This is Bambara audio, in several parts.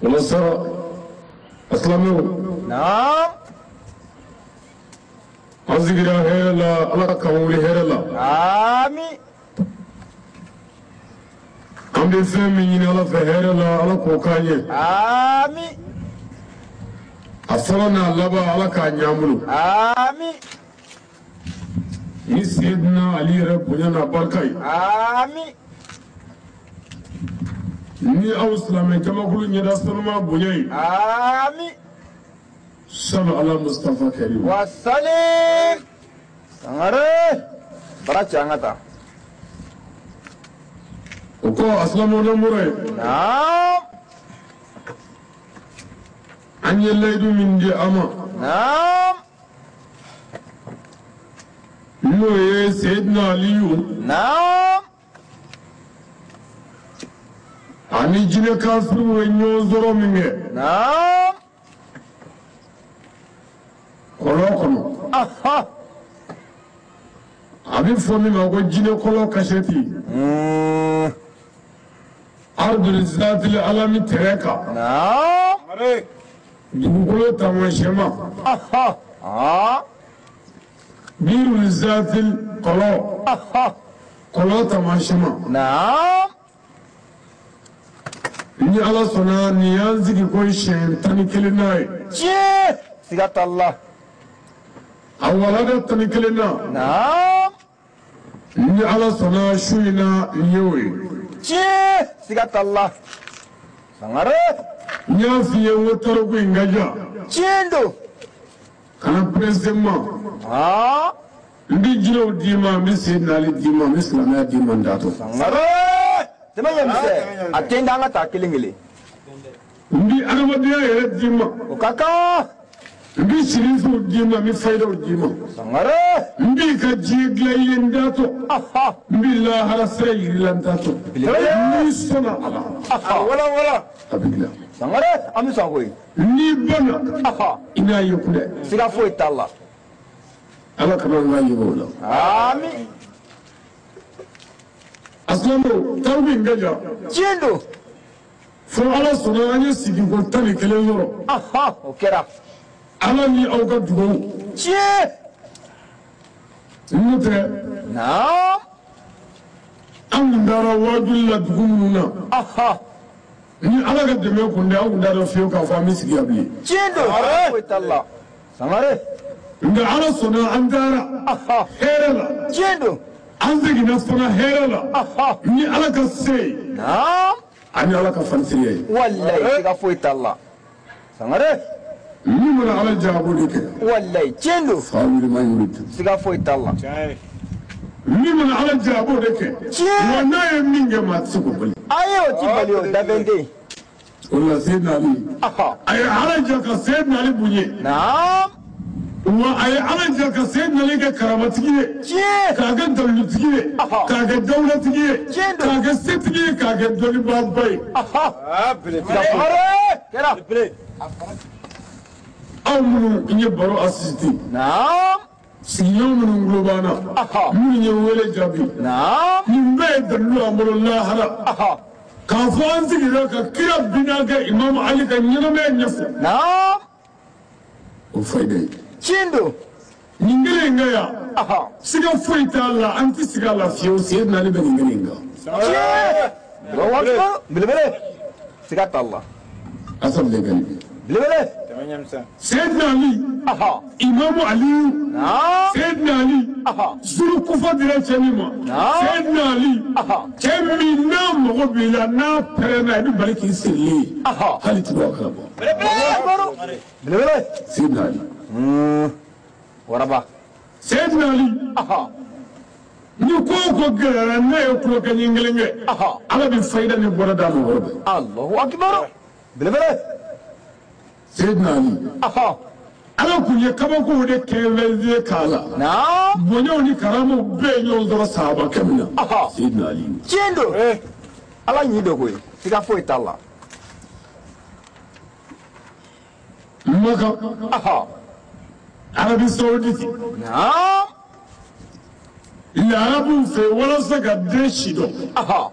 Walasa a silamɛw. Naam. An sigira hɛrɛ la, Ala k'an wuli hɛrɛ la. Ami. An bɛ fɛn min ɲini Ala fɛ hɛrɛ la, Ala k'o k'an ye. Ami. A fɔlɔ n'a laban, Ala k'a ɲɛ an bolo. Ami. Ni Seydina Ali yɛrɛ bonya n'a barika ye. Ami. Ni aw silamɛ jamakulu ɲɛda sanuma bonya ye. Ami. Sanu ala Mustafa Karim. Wasalim. Sangare. Bara cɛ an ka taa. O kɔ, a silamɛw lamɔrɔ ye. Naam. An ye layidu min di a ma. Naam. N'o ye Seydina Aliyu. Naam. Ani jinɛ kafiriw ye ɲɔgɔn sɔrɔ min kɛ. Naam. Kɔlɔn kɔnɔ. Aha. A bɛ fɔ min ma ko jinɛ kɔlɔn kasɛti. Ardul zatil alami tɛrɛ kan. Naam. Dugukolo taamasiyɛnma. Aha. Ah. Birul zatil kɔlɔn. Aha. Kɔlɔn taamasiyɛnma. Naam. Ni Ala sɔnna, nin y'an sigi ko siɲɛ 11 n'a ye. Tiɲɛ. Siga t'a la. A walada 11 na. Naam. Ni Ala sɔnna, su in na nin y'o ye. Tiɲɛ. Siga t'a la. Sangare. N y'a f'i ye n ko tariku in ka jan. Tiɲɛ don. Kana pressé n ma. Ah. N bɛ jinɛw d'i ma, n bɛ Seydina Ali d'i ma, n bɛ silamɛya d'i ma n datɔ. Sangare. Tɛmɛ ɲɛ misɛn. A tɛ n da an ka taa kelen kelen. N bɛ adamadenya yɛrɛ d'i ma. O ka kan. N bɛ sirifuw d'i ma, n bɛ fayidaw d'i ma. Sangare. N b'i ka diɲɛ dilan i ye n datɔ. Aha. N b'i lahara sira yir'i la n datɔ. Belebele. N'i sɔnna a la. Aha. Wala wala. A bɛ dilan. Sangare. An bɛ sɔn koyi. N'i banna. Aha. I n'a ye kun dɛ. Siga foyi t'a la. Ala kana an ka yɛrɛ o la. Ami. A silamɛw, tariku in ka jan. Tiɲɛ don. Fo Ala sɔnna, an ye sigiko 11 sɔrɔ. Aha. O kɛra. Ala ni aw ka dugawu. Tiɲɛ. N'o tɛ. Naam. An kun taara waajuli la dugu minnu na. Aha. Ni Ala ka dɛmɛ kun tɛ, an kun t'a dɔn fiyewu k'a fɔ an bɛ sigi yan bilen. Tiɲɛ don. Siga foyi t'a la. Sangare. Nka Ala sɔnna, an taara. Aha. Hɛrɛ la. Tiɲɛ don. An seginna fana hɛrɛ la. Aha. Ni Ala ka se ye. Naam. Ani Ala ka fanisiriya ye. Walayi siga foyi t'a la. Sangare. Min mana Ala diya, a b'o de kɛ. Walayi tiɲɛ don. Fa wuli ma yuri tu. Siga foyi t'a la. Min mana Ala diya, a b'o de kɛ. Tiɲɛ. Wa n'a ye min kɛ, maa tɛ se k'o bali. Ayi, o ti bali, o dabɛn tɛ yen. O la Seydina Ali. Aha. A ye Ala diya ka Seydina Ali bonya. Naam. Wa a ye Ala diya ka Seydina Ali kɛ karamatigi ye. Tiɲɛ. K'a kɛ dalilutigi ye. Aha. K'a kɛ dawulatigi ye. Tiɲɛ don. K'a kɛ setigi ye, k'a kɛ dɔnnibaaba ye. Aha. Belebele. Sangare. Kɛra. Aw minnu ye baro assisté. Naam. Sigiɲɔgɔn minnu tulo b'an na. Aha. Minnu ye wele jaabi. Naam. Nin bɛɛ ye dalilu y'an bolo lahara. Aha. K'a fɔ an sigira ka kira binakɛ Imamu Ali ka ɲɛnamaya ɲɛfɔ. Naam. O fayida ye. Tiɲɛ don. Nin kelen in kan yan. Aha. Siga foyi t'a la, an tɛ siga a la fiyewu, Seydina Ali bɛ nin kelen in kan. Tiɲɛ. Allahu akbar. Belebele. Siga t'a la. Asa bilen ka nin. Belebele. Seydina Ali. Aha. Imamu Aliyu. Naam. Seydina Ali. Aha. Suru kufa dira cɛ min ma. Naam. Seydina Ali. Aha. Cɛ min n'a mago b'i la, n'a pɛrɛnna, i bɛ bali k'i sirilen ye. Aha. Hali ti bɔ a kalama. Allahu akbar. Belebele. Seydina Ali. Waraba. Seydina Ali. Aha. Ni ko o ko gɛlɛyara, n'a ye tulonkɛ ɲɛ kelen kɛ. Aha. Ala bɛ fayida ni bɔra d'a ma o yɔrɔ bɛɛ. Allahu akbar. Belebele. Seydina Ali. Aha. Ala kun ye kabakow de kɛ k'a la. Naam. Bonyaw ni karamaw bɛɛ ye ɲɔgɔn sɔrɔ sahabakɛ min na. Aha. Seydina Ali. Tiɲɛ don. Ala ɲi don koyi. Siga foyi t'a la. Maka. Aha. Arabie Saoudite. Naam. Arabuw fɛ walasa ka den si dɔn. Aha.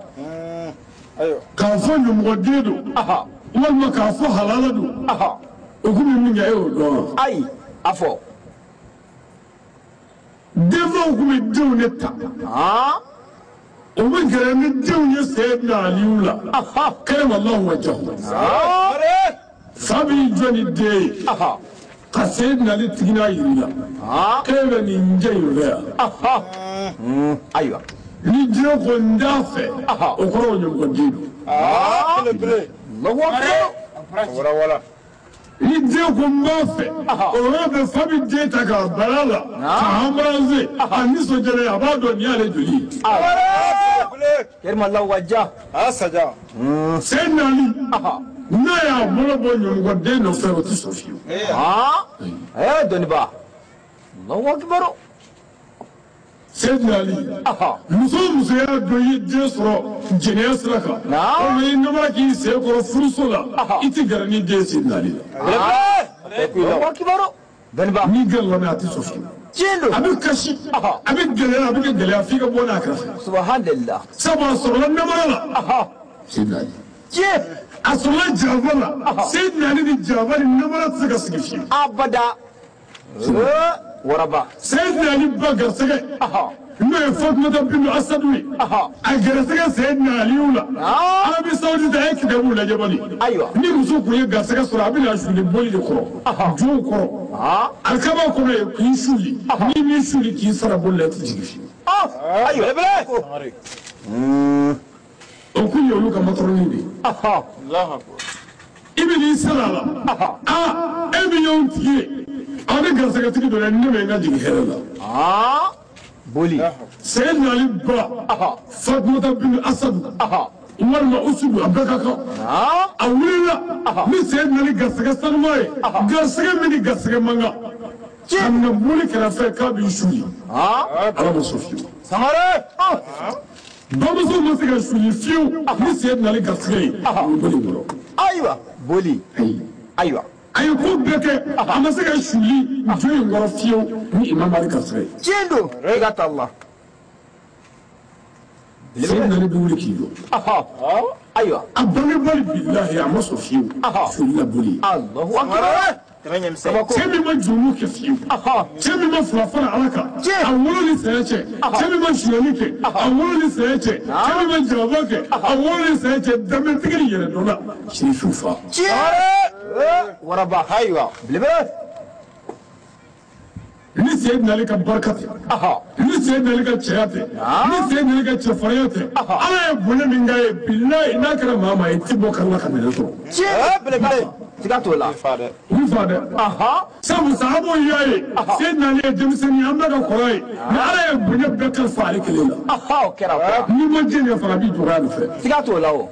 K'a fɔ ɲɔmɔgɔden don. Aha. Walima k'a fɔ halala don. O kun bɛ min kɛ e y'o dɔn wa? Ayi, a fɔ. Denfaw kun bɛ denw de ta. O bɛ gɛrɛ ni denw ye Seyidina Aliyu la. Karamallahu wajahu. Fa b'i jɔ ni den ye. Ka Seyidina Ali tigina yir'i la. K'e bɛ nin jɛ in fɛ yan. Ayiwa. Ni diɲɛ ko n t'a fɛ, o kɔrɔ o ɲɔgɔn den don. Ni den ko n b'a fɛ, o yɔrɔ bɛɛ fa bɛ den ta k'a bala la, k'a embrasser, a nisɔndiyara a b'a dɔn nin y'ale joli ye. Seyidina Ali n'a y'a bolo bɔ ɲɔmɔgɔ den nɔfɛ o tɛ sɔn fiyewu. Dɔnniba. Allahu akbar. Seyidina Ali muso o muso y'a dɔn i ye den sɔrɔ jɛnɛya sira kan, walima i ye namara k'i sen kɔrɔ furuso la, i tɛ gɛrɛ ni den Seyidina Ali la. Allahu akbar. Dɔnniba. N'i gɛrɛla n'a ye a tɛ sɔn fiyewu. Tiɲɛ don. A bɛ kasi, a bɛ gɛlɛya, a bɛ kɛ gɛlɛya f'i ka bɔ n'a kɛrɛfɛ. Subhanallah. Sabu a sɔrɔla namara la. Seyidina Ali. Tiɲɛ. A sɔrɔla janfa la. Seyidina Ali ni janfa ni namara tɛ se ka sigi fiyewu. Abada. Waraba. Seyidina Ali ba garisɛgɛ n'o ye Fatumata bintu Asadu ye, a garisɛgɛ Seyidina Aliyu la. Arabi Sawudite a ye kitabu lajɛ bani. Ayiwa. Ni muso kun ye garisɛgɛ sɔrɔ a bɛ na suli boli de kɔrɔ, jow kɔrɔ, alikaba kɔnɔ yen k'i suli, n'i m'i suli k'i sara boli la i tɛ jigin fiyewu. Ayiwa. O kun ye olu ka matɔrɔni de ye. I bɛ n'i sara a la, e min y'anw tigi ye, aw ni garisɛgɛtigi dɔ dɛ, ne bɛ n ka jigin hɛrɛ la. Boli. Seyidina Ali ba Fatumata bintu Asadu walima Usudu a bɛɛ ka kan. A wulila ni Seyidina Ali garisɛgɛ sanuma ye, garisɛgɛ min ni garisɛgɛ man kan. A nana boli kɛrɛfɛ k'a b'i suli. Ala ma sɔn fiyewu. Bamuso ma se ka suli fiyewu ni Seyidina Ali garisɛgɛ ye. O boli kɔrɔ. Ayiwa. Boli. Ayiwa. A ye ko bɛɛ kɛ a ma se ka suli jo in kɔrɔ fiyewu ni Imam Ali garisɛgɛ ye. Tiɲɛ don. Siga t'a la. Seyidina Ali bɛ wuli k'i jɔ. Ayiwa. A bangebali bilahi a ma sɔn fiyewu. Suli la boli. Allahu akbar. Cɛ min ma jurumu kɛ fiyewu. Cɛ min ma fila fara Ala kan. A wolo ni saya cɛ. Cɛ min ma sonyali kɛ. A wolo ni saya cɛ. Cɛ min ma janfa kɛ. A wolo ni saya cɛ. Danbetigi ni yɛrɛdɔnna. Sirifu fa. Tiɲɛ. Waraba. Ayiwa. Belebele. Ni Seyidina Ali ka barika tɛ. Ni Seyidina Ali ka cɛya tɛ. Ni Seyidina Ali ka cɛfarinya tɛ. Ala ye bonya min k'a ye bilahi n'a kɛra maa maa ye i tɛ bɔ kari la ka minɛn sɔrɔ. Tiɲɛ. Belebele. Siga t'o la. U b'i fa dɛ. Sabu sahabaw y'a ye Seyidina Ali ye denmisɛnnin ye an bɛɛ ka kɔrɔ ye mais Ala ye bonya bɛɛ kalifa ale kelen la. O kɛra o kɛra. N'i ma jɛn fana a b'i dɔgɔya nɔfɛ. Siga t'o la o.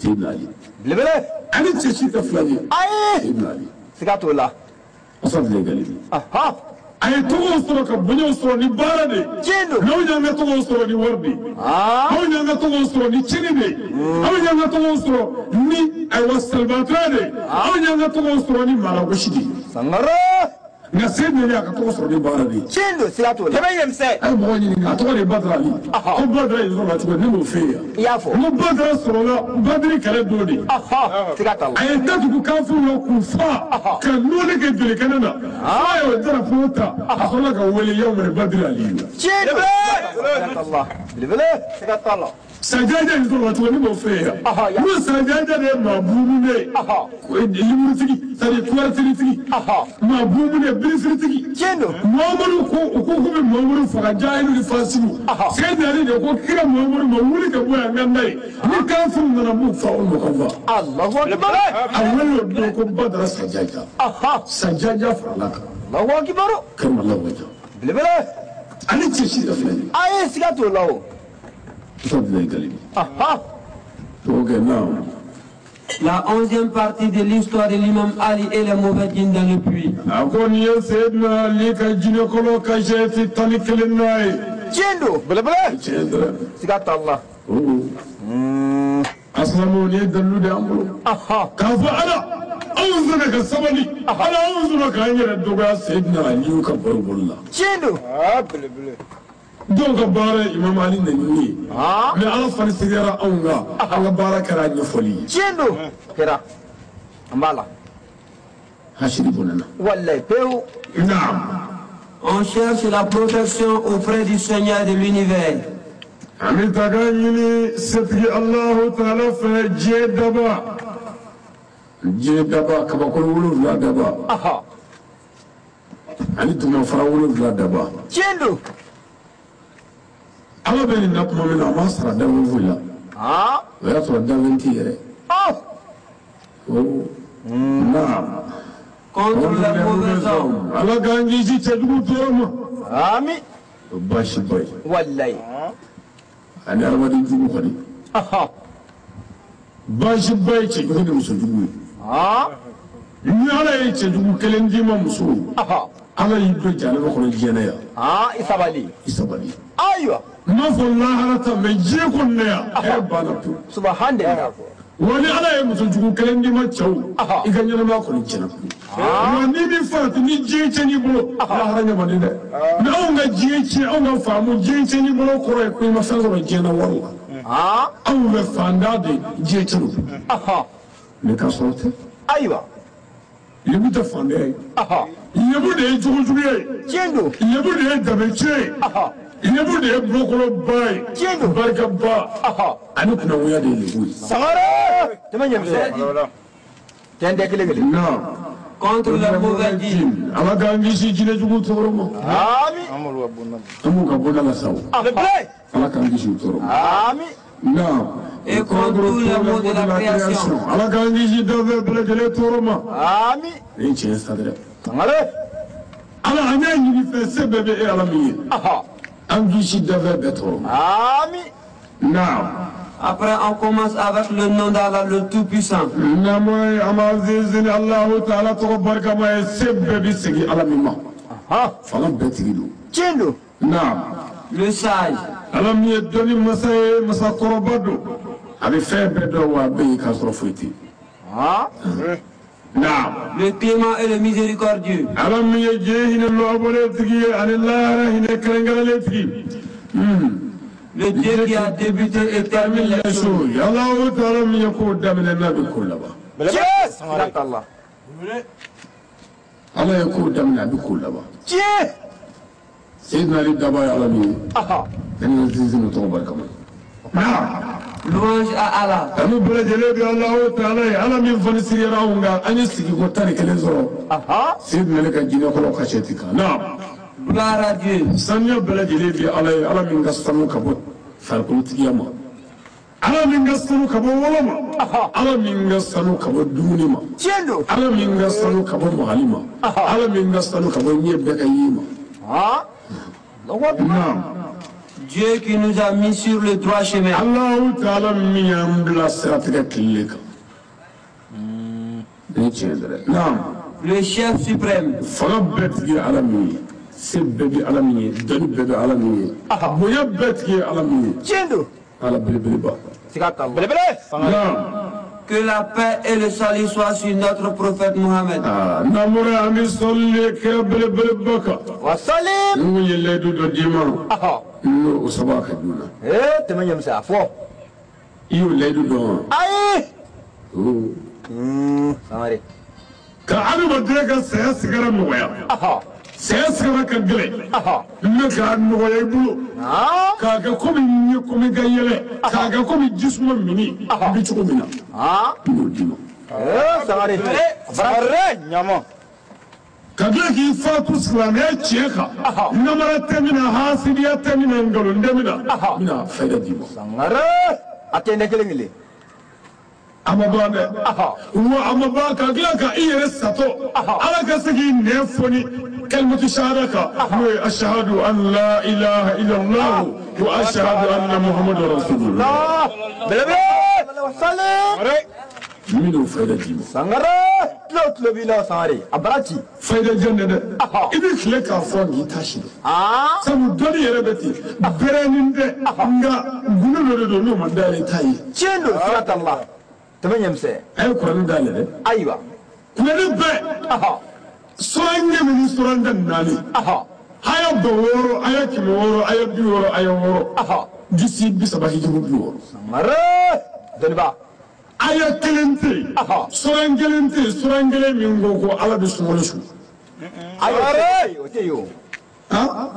Seyidina Ali. Belebele. Ale cɛ si tɛ fila ye. Ayi. Seyidina Ali. Siga t'o la. Asa galibi. A ye tɔgɔw sɔrɔ ka bonyaw sɔrɔ ni baara de ye. Tiɲɛ don. N'anw y'an ka tɔgɔw sɔrɔ ni wari de ye. Anw y'an ka tɔgɔw sɔrɔ ni cɛnni de ye. Anw y'an ka tɔgɔw sɔrɔ ni ayiwa salibaatɔya de ye. Anw y'an ka tɔgɔw sɔrɔ ni maalagosi de ye. Sangare. Nka Seyidina Ali a ka tɔgɔ sɔrɔ ni baara de ye. Tiɲɛ don, siga t'o la. A ye mɔgɔ ɲininka a tɔgɔ de ye Badara Ali. Ko Badara in sɔrɔla cogo di ne m'o f'e ye yan. I y'a fɔ. N ko Badara sɔrɔla Badiri kɛlɛ don de. Siga t'a la. A ye datugu kafiriw la k'u fa ka nɔɔni kɛ jolikɛnɛ na. F'a y'o darapo ta a sɔrɔla ka wele yawmul Badiri Aliyu. Tiɲɛ don. Siga t'a la. Belebele. Siga t'a la. Sanjaja in sɔrɔla cogo di ne m'o f'e ye yan. N ko Sanjaja de ye maa buumunen ye. Liburutigi c'est-à-dire kuwɛrɛtiritigi. Maa buumunen birisiritigi. Tiɲɛ don. Muhamadu ko u ko k'u bɛ Muhamadu faga jahilu ni fasiw. Seyidina Ali de ko kira Muhamadu ma wuli ka bɔ yan n ka n'a ye. Ni kafiriw nana n b'u fa o nɔ kan fa. Allahu akbar. A wele o don ko Badara Sanjaja. Sanjaja farala kan. Allahu akbar. Karamallahu wajha. Belebele. Ale cɛ si tɛ filɛ nin ye. Ayi siga t'o la o. Ok, non. La 11e partie de l'histoire de l'imam Ali et les mauvais djinns dans le puits. A ko nin ye Seyidina Ali ka jinɛkɔlɔ kasɛti 11 ye. Tiɲɛ don. Belebele. Tiɲɛ dɛ. Siga t'a la. Asilamu nin ye dalilu de y'an bolo. K'a fɔ Ala anw sɔnna ka sabali. Ala anw sɔnna k'an yɛrɛ dɔgɔya Seyidina Aliyu ka baro bolo la. Tiɲɛ don. Belebele. Dɔw ka baara ye Imam Ali nɛnini ye. Mais Ala fana sigara anw kan, an ka baara kɛra ɲɛfɔli ye. Tiɲɛ don. Kɛra. An b'a la. Hasidi bɔnna. Walayi pewu. Naam. On cherche la protection auprès du Seigneur de l'univers. An bɛ taga ɲini setigi Alahu taala fɛ diɲɛ daba. Diɲɛ daba, kabakolo 7 daba. Ani dugumafara 7 daba. Tiɲɛ don. Ala bɛ nin na tuma min na, a m'a sara danfɛn foyi la. O y'a sɔrɔ danfɛn t'i yɛrɛ. Naam. Contre les mauvais hommes. Ala k'an kisi cɛjugu tɔɔrɔ ma. Ami. O baasiba ye. Walayi. Ani hadamaden jugu kɔni. Baasiba ye cɛjugu ni musojugu ye. Ni Ala ye cɛjugu kelen d'i ma muso. Ala y'i don jahanama kɔnɔ diɲɛ na yan. I sabali. I sabali. Ayiwa. N m'a fɔ lahara ta mɛ diɲɛ kɔni na yan. Hɛrɛ banna pewu. Subhanallah. Wa ni Ala ye musojugu kelen d'i ma cɛw, i ka ɲɛnamaya kɔni tiɲɛna pewu. Wa n'i bɛ farati ni diɲɛ tiɲɛn'i bolo, lahara ɲɛ man di dɛ. Mɛ anw ka diɲɛ tiɲɛ, anw ka faamu diɲɛ tiɲɛn'i bolo kɔrɔ ye ko i ma fɛn sɔrɔ diɲɛ na wari la. Anw bɛ fantan de diɲɛ tiɲɛ don. Ne ka sɔrɔ tɛ. Ayiwa. Lebu tɛ fantanya ye. Lebu de ye jogojuguya ye. Tiɲɛ don. Lebu de ye danbetiɲɛ ye. Lebu de ye bolokoloba ye. Tiɲɛ don. Barikaba. Ani kunnagoya de ye lebu ye. Sangare. Tɛmɛ ɲɛmisɛn. Tiɲɛ tɛ kelen kelen. Naam. Contre les mauvais djinns. Ala k'an kisi jinɛjugu tɔɔrɔ ma. Ami. An b'u ka bɔda la sa o. Ala k'an kisi u tɔɔrɔ ma. Ami. Naam. Et contre tous les maux de la création. Ala k'an kisi danfɛn bɛɛ lajɛlen tɔɔrɔ ma. Ami. Nin ye tiɲɛ sa dɛ. Sangare. Ala an y'a ɲini fɛ se bɛɛ bɛ e Ala min ye. An kisi danfɛn bɛɛ tɔɔrɔ ma. Ami. Naam. Après, on commence avec le nom d'Allah, le Tout-Puissant. Naam, an b'an sinsin Alahu taala tɔgɔ barikama ye se bɛɛ bɛ segin Ala min ma. Fanga bɛɛ tigi don. Tiɲɛ don. Naam. Le sage. Ala min ye dɔnni masa ye, masa kɔrɔba don. A bɛ fɛn bɛɛ dɔn wa a bɛ yen k'a sɔrɔ foyi tɛ yen. Naam. Le clément et le miséricordieux. Ala min ye diɲɛ hinɛ lɔbɔlen tigi ye ani lahara hinɛ kɛrɛnkɛrɛnlen tigi. Le Dieu qui a débuté et termine les choses. Alahu taala min ye kow daminɛ n'a bɛ kow laban. Tiɲɛ. Ala ye kow daminɛ a bɛ kow laban. Tiɲɛ. Seydina Ali daba ye Ala min ye. Ne ni sinsin o tɔgɔ barikama. Naam. Louange à Allah. Kanu bɛɛ lajɛlen bɛ Alahu taala ye Ala min fana siriyara anw kan an ye sigiko 11 sɔrɔ. Seydina Ali ka jinɛ kɔrɔ kasɛti kan. Naam. Gloire à Dieu. Saniya bɛɛ lajɛlen bɛ Ala ye Ala min ka sanu ka bɔ farikolotigiya ma. Ala min ka sanu ka bɔ wolo ma. Ala min ka sanu ka bɔ dumuni ma. Tiɲɛ don. Ala min ka sanu ka bɔ magali ma. Ala min ka sanu ka bɔ ɲɛ bɛɛ ka ye ma. Naam. Dieu qui nous a mis sur le droit chemin. Alahu taala min y'an bila siratigɛ tile kan. Nin ye tiɲɛ dɛ. Naam. Le chef suprême. Fanga bɛɛ tigi ye Ala min ye. Se bɛɛ bɛ Ala min ye, dɔnni bɛɛ bɛ Ala min ye, bonya bɛɛ tigi ye Ala min ye. Tiɲɛ don. Ala belebeleba. Siga t'a la. Belebele. Naam. Que la paix et le salut soient sur notre prophète Mohammed. N'an bɔra an bɛ sɔli kira belebeleba kan. Wa salim. N kun ye layidu dɔ d'i ma. N'o saba ka joona. Tɛmɛ ɲɛmisɛn a fɔ. I y'o layidu dɔn wa? Ayi. Sangare. Ka adamaden ka saya sigara nɔgɔya. Saya sigara ka gɛlɛn. Mɛ k'a nɔgɔya i bolo. K'a kɛ komi n ye komi ka yɛlɛ. K'a kɛ komi jisuma minni. N bɛ cogo min na. N y'o d'i ma. Sangare. Sangare ɲama. Ka tila k'i fatu silamɛya tiɲɛ kan. Namara tɛ min na, hasidiya tɛ min na, nkalon tɛ min na. N bɛna fayida d'i ma. Sangare. A tɛ ne kelen kelen. A ma ban dɛ. Wa a ma ban ka tila ka i yɛrɛ satɔ. Ala ka se k'i nɛn foni kalimatu shahada kan. N'o ye ashahadu an la ilaha illallah wa ashahadu anna muhammadu rasulullah. Belebele. Salim. N bɛn'o fayida d'i ma. Sangare. Tulo b'i la Sangare. A bara ci. Fayida jɔn dɛ. I bɛ tile k'a fɔ nk'i t'a si dɔn. Sabu dɔnni yɛrɛ bɛ ten. Bɛrɛnin tɛ. Nka gundo dɔ de don n'o ma dayɛlɛ i t'a ye. Tiɲɛ don siga t'a la. Tɛmɛ ɲɛmisɛn. A ye kuranɛ dayɛlɛ dɛ. Ayiwa. Kuranɛ bɛɛ. Suran 114. Haya Aya 6,000, aya 600, aya 60, aya 6. Jusi 30 hijiru 60. Sangare. Dɔnniba. Aya kelen tɛ yen. Suran kelen tɛ yen, suran kelen min ko ko Ala bɛ sunkalo sun. Ayi, o tɛ yen o.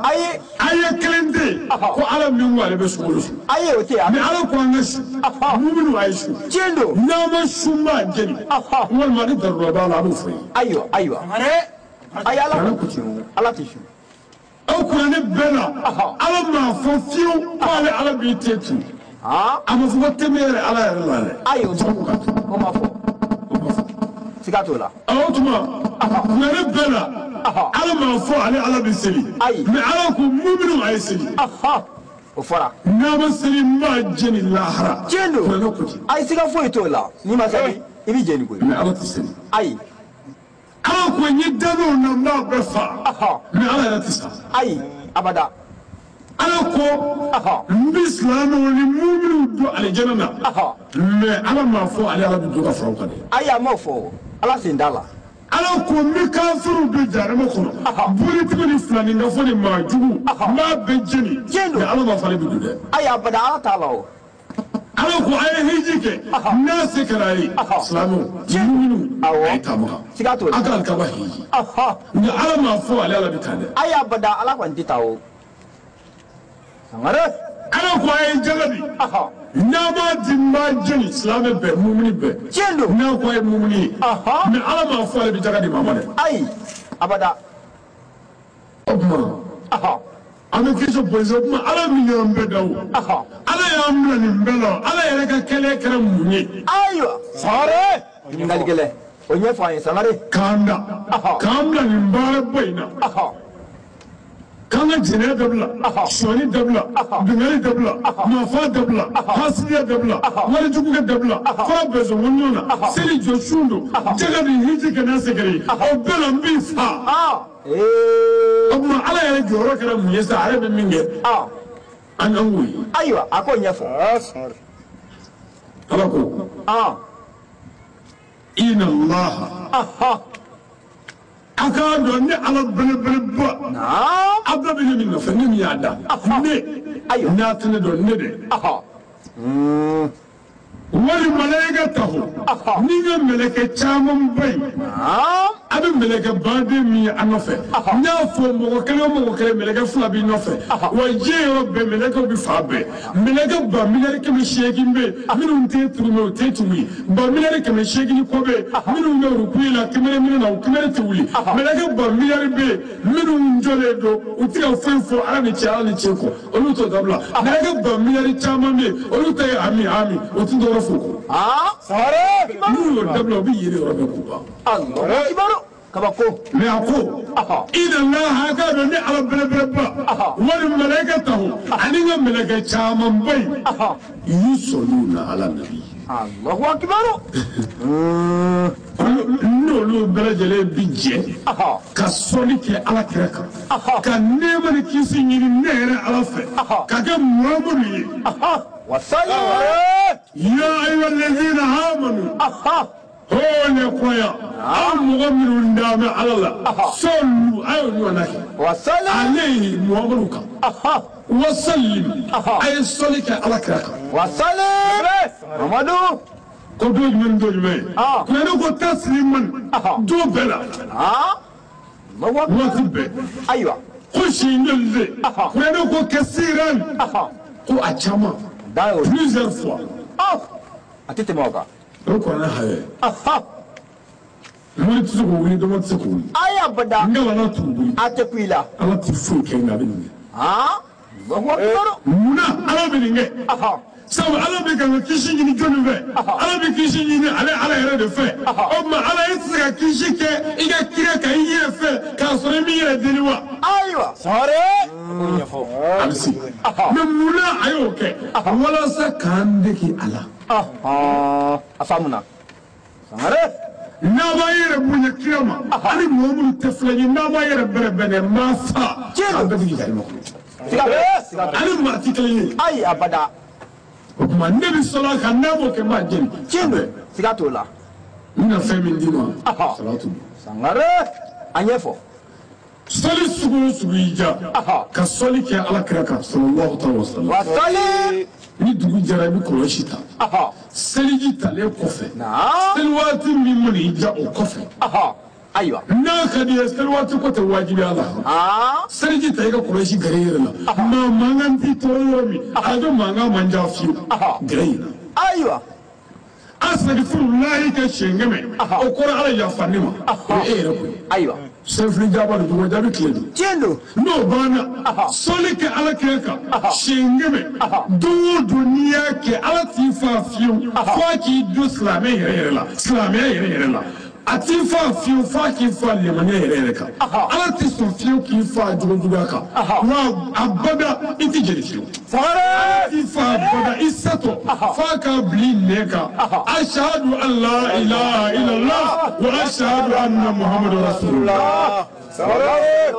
Ayi. Aya kelen tɛ yen ko Ala min ko ale bɛ sunkalo sun. Ayi, o tɛ yen. Mais Ala ko an ka sun. Muminu a ye sun. Tiɲɛ don. N'an ma sun b'a jeni. Walima ni darura b'a la a b'o fɔ ye. Ayiwa, ayiwa. Ayi, Ala ko ten o. Ala tɛ sun. Aw kuranɛ bɛɛ la, Ala m'a fɔ fiyewu k'ale Ala b'i te tu. A ma fɔ ko tɛmɛ yɛrɛ Ala yɛrɛ la dɛ. Ayi, o ma fɔ. Siga t'o la. O tuma kuranɛ bɛɛ la, Ala m'a fɔ ale Ala bɛ seli. Ayi. Mais Ala ko muminu a ye seli. O fɔra. N'a ma seli n b'a jeni lahara. Tiɲɛ don. Kuranɛ ko ten. Ayi, siga foyi t'o la. N'i ma seli, i bɛ jeni koyi. Mais Ala tɛ seli. Ayi. Ala ko n ye danenw na n b'a bɛɛ fa. Mais Ala yɛrɛ tɛ sa. Ayi, abada. Ala ko n bɛ silamɛw ni muminu don alijana na. Mais Ala m'a fɔ ale Ala bɛ don ka fara o kan dɛ. Ayi, a m'o fɔ. Ala sen t'a la. Ala ko n bɛ kafiriw don jahanama kɔnɔ. Bolitigiw ni filaninkanfɔ ni maa jugu n b'a bɛɛ jeni. Mais Ala m'a fɔ ale bɛ don dɛ. Ayi, abada, Ala t'a la o. Ala ko a ye hiji kɛ n'a se kɛra a ye silamɛw muminu a ye taa Maka. Siga t'o la. A ka alikaba hiji. Nka Ala m'a fɔ ale Ala bɛ taa dɛ. Ayi, abada, Ala kɔni tɛ taa o. Sangare. Ala ko a ye jalabi. N'a m'a di n b'a jeni silamɛ bɛɛ mumini bɛɛ. Tiɲɛ don. N'a ko a ye mumini ye. Mais Ala m'a fɔ ale bɛ jaga di maa ma dɛ. Ayi, abada. O tuma. An bɛ question posé o tuma Ala min y'an bɛɛ da o. Ala y'an bila nin bɛɛ la Ala yɛrɛ ka kɛlɛ kɛra mun ye. Ayiwa. Sangare. Ɲininkali gɛlɛn. O ɲɛfɔ an ye Sangare. K'an da. K'an bila nin baaraba in na. K'an ka jɛnɛya dabila, sonyani dabila, binkanni dabila, marifa dabila, hasidiya dabila, warijugukɛ dabila, fura bɛnsɔnkɔniw na, seli jɔ sun don, jɛgɛ ni hiji kɛ n'a se kɛra ye, o bɛɛ la n b'i fa. O tuma Ala yɛrɛ jɔyɔrɔ kɛra mun ye sa, a yɛrɛ bɛ min kɛ, an k'o ye. Ayiwa, a k'o ɲɛfɔ. Ala ko. Inna Allaha. A k'a dɔn ne Ala belebeleba. A bɛɛ bɛ ne min nɔfɛ, ne min y'a da. Ne. N'a tɛ ne dɔn, ne dɛ. Wali malayika tahu. Ni n ka mɛlɛkɛ caman ba ye. A bɛ mɛlɛkɛ baden min ye a nɔfɛ. N y'a fɔ mɔgɔ kelen o mɔgɔ kelen mɛlɛkɛ fila b'i nɔfɛ. Wa diɲɛ yɔrɔ bɛɛ mɛlɛkɛw bɛ fan bɛɛ. Mɛlɛkɛ 800,800,000 bɛ yen minnu tɛ turumɛ u tɛ tugu. 800,800,000 ni kɔ bɛ yen minnu bɛ rukuye la kɛmɛ minɛ na u kɛmɛ tɛ wuli. Mɛlɛkɛ 1 miliyari bɛ yen minnu jɔlen don u tɛ ka foyi fɔ Ala ni cɛ Ala ni cɛ kɔ olu t'o dabila. Mɛlɛkɛ 1 miliyari caman bɛ yen olu ta ye ami ami o tɛ dɔwɛrɛ fɔ o kɔ. N'u y'o dabila u bɛ yiri yɔrɔ bɛɛ k'u ban. Kabako. Mais a ko inna Allaha k'a dɔn ne Ala belebeleba wali malayika tahu ani n ka mɛlɛkɛ camanba in yusɔluna ala nabi. Allahu akbar. N'olu bɛɛ lajɛlen bi jɛ ka sɔnni kɛ Ala kira kan ka nɛɛma ni kisi ɲini ne yɛrɛ Ala fɛ ka kɛ Muhamadu ye. Wasali. Ya ayyuhallazina amanu. Oh ne croyants, aw mɔgɔ minnu dalen bɛ Ala la, sɔlu a y'o ɲɔgɔnna kɛ. Wasali. Alayhi Muhamadu kan. Wasalim a ye sɔli kɛ Ala kira kan. Wasali. Mamadu. Ko don jumɛn ni don jumɛn ye. Kuranɛ ko tasliman don bɛɛ la. Waati bɛɛ. Ayiwa. Ko siɲɛ joli de. Kuranɛ ko kasiran. Ko a caman. Plusieurs fois. A tɛ tɛmɛ o kan. O kuranɛ hayɛ. Mori tɛ se k'o wuli, dɔgɔ tɛ se k'o wuli. Ayi abada. N kalanna t'u wuli. A tɛ ku i la. Ala tɛ foyi kɛ nka a bɛ nin kɛ. Munna Ala bɛ nin kɛ? Sabu Ala bɛ ka kisi ɲini jɔnni fɛ? Ala bɛ kisi ɲini ale Ala yɛrɛ de fɛ. O tuma Ala e tɛ se ka kisi kɛ i ka kira kan i yɛrɛ fɛ k'a sɔrɔ i m'i yɛrɛ deli wa? Ayiwa. A bɛ se. Mais munna a y'o kɛ? Walasa k'an dege a la. A faamuna. Sangare. N'a b'a yɛrɛ bonya kira ma, ani mɔgɔ minnu tɛ filɛ ye, n'a b'a yɛrɛ bɛrɛbɛn n b'a fa. K'an bɛɛ dege jarima kɔnɔ. Ani maa tɛ kelen ye. Ayi abada. O tuma ne bɛ sɔrɔ a kan n'a m'o kɛ n b'a jeni. Tiɲɛ don. Siga t'o la. N bɛna fɛn min d'i ma. Salatu. Sangare. A ɲɛfɔ. Sɔli sugu o sugu y'i diya ka sɔli kɛ Ala kira kan sallallahu alaihi wa sallam. Ni dugu jɛra i bɛ kɔlɔsi ta. Seliji talen kɔfɛ. Seli waati min mana i diya o kɔfɛ. Ayiwa. N'a ka di ye seli waati ko tɛ wajibiya la. Seliji ta i ka kɔlɔsi gɛrɛ i yɛrɛ la. Maa mankan t'i tɔɔrɔ yɔrɔ min a jɔ mankan man ca fiyewu gɛrɛ yen. Ayiwa. Asagifurulayi kɛ siɲɛ 100 o kɔrɔ Ala yafa ne ma o ye e yɛrɛ ko ye. Ayiwa. Sɛnfili jaba don dugu jaabi tile don. Tiɲɛ don. N'o banna sɔli kɛ Ala kira kan siɲɛ 100 don o don n'i y'a kɛ Ala t'i fa fiyewu f'a k'i don silamɛ yɛrɛ yɛrɛ la silamɛya yɛrɛ yɛrɛ la. A t'i fa fiyewu f'a k'i fa limaniya yɛrɛ yɛrɛ kan. Ala t'i sɔn fiyewu k'i fa jogojuguya kan. Wa a bada i t'i jeni fiyewu. Sangare. I fa bada i satɔ f'a k'a bila i nɛn kan. Ashadu an la ilaha illallah wa ashadu anna muhammadu rasulullah. Sangare.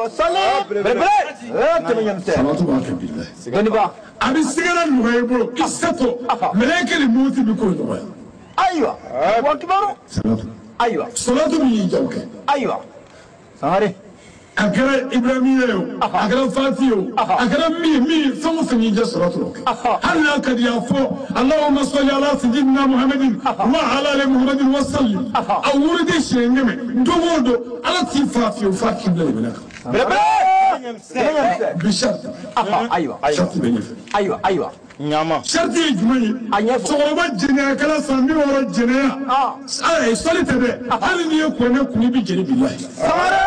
Belebele. Tɛmɛ ɲɛmisɛn. Salatu b'a kɛ bilahi. Dɔnniba. A bɛ sigara nɔgɔya i bolo i satɔ mɛlɛkɛ ni moti bɛ k'o nɔgɔya. Ayiwa. Wa kibaru. Salatu. Ayiwa. Salatu min y'i jago kɛ. Ayiwa. Sangare. A kɛra Ibrahima ye o, a kɛra Fati ye o, a kɛra min ye fɛn o fɛn y'i diya salatu la o kɛ. Hali n'a ka di a fɔ Allahumma salli ala sayyidina Muhammadin wa ala ali Muhammadin wa sallim. A wurudi siɲɛ 100 don o don Ala t'i fa fiyewu f'a k'i bila limaniya kan. Belebele. Tɛmɛ ɲɛmisɛn. Bi sariti. Ayiwa. Sariti bɛ ɲɛfɛ. Ayiwa ayiwa. Ɲama. Sariti ye jumɛn ye? A ɲɛfɔ. Cɛkɔrɔba jɛnɛyakɛla san 60 jɛnɛya. Ayi sɔli tɛ dɛ. Hali n'i ye kuranɛ kun i bɛ jɛni bilahi. Sangare.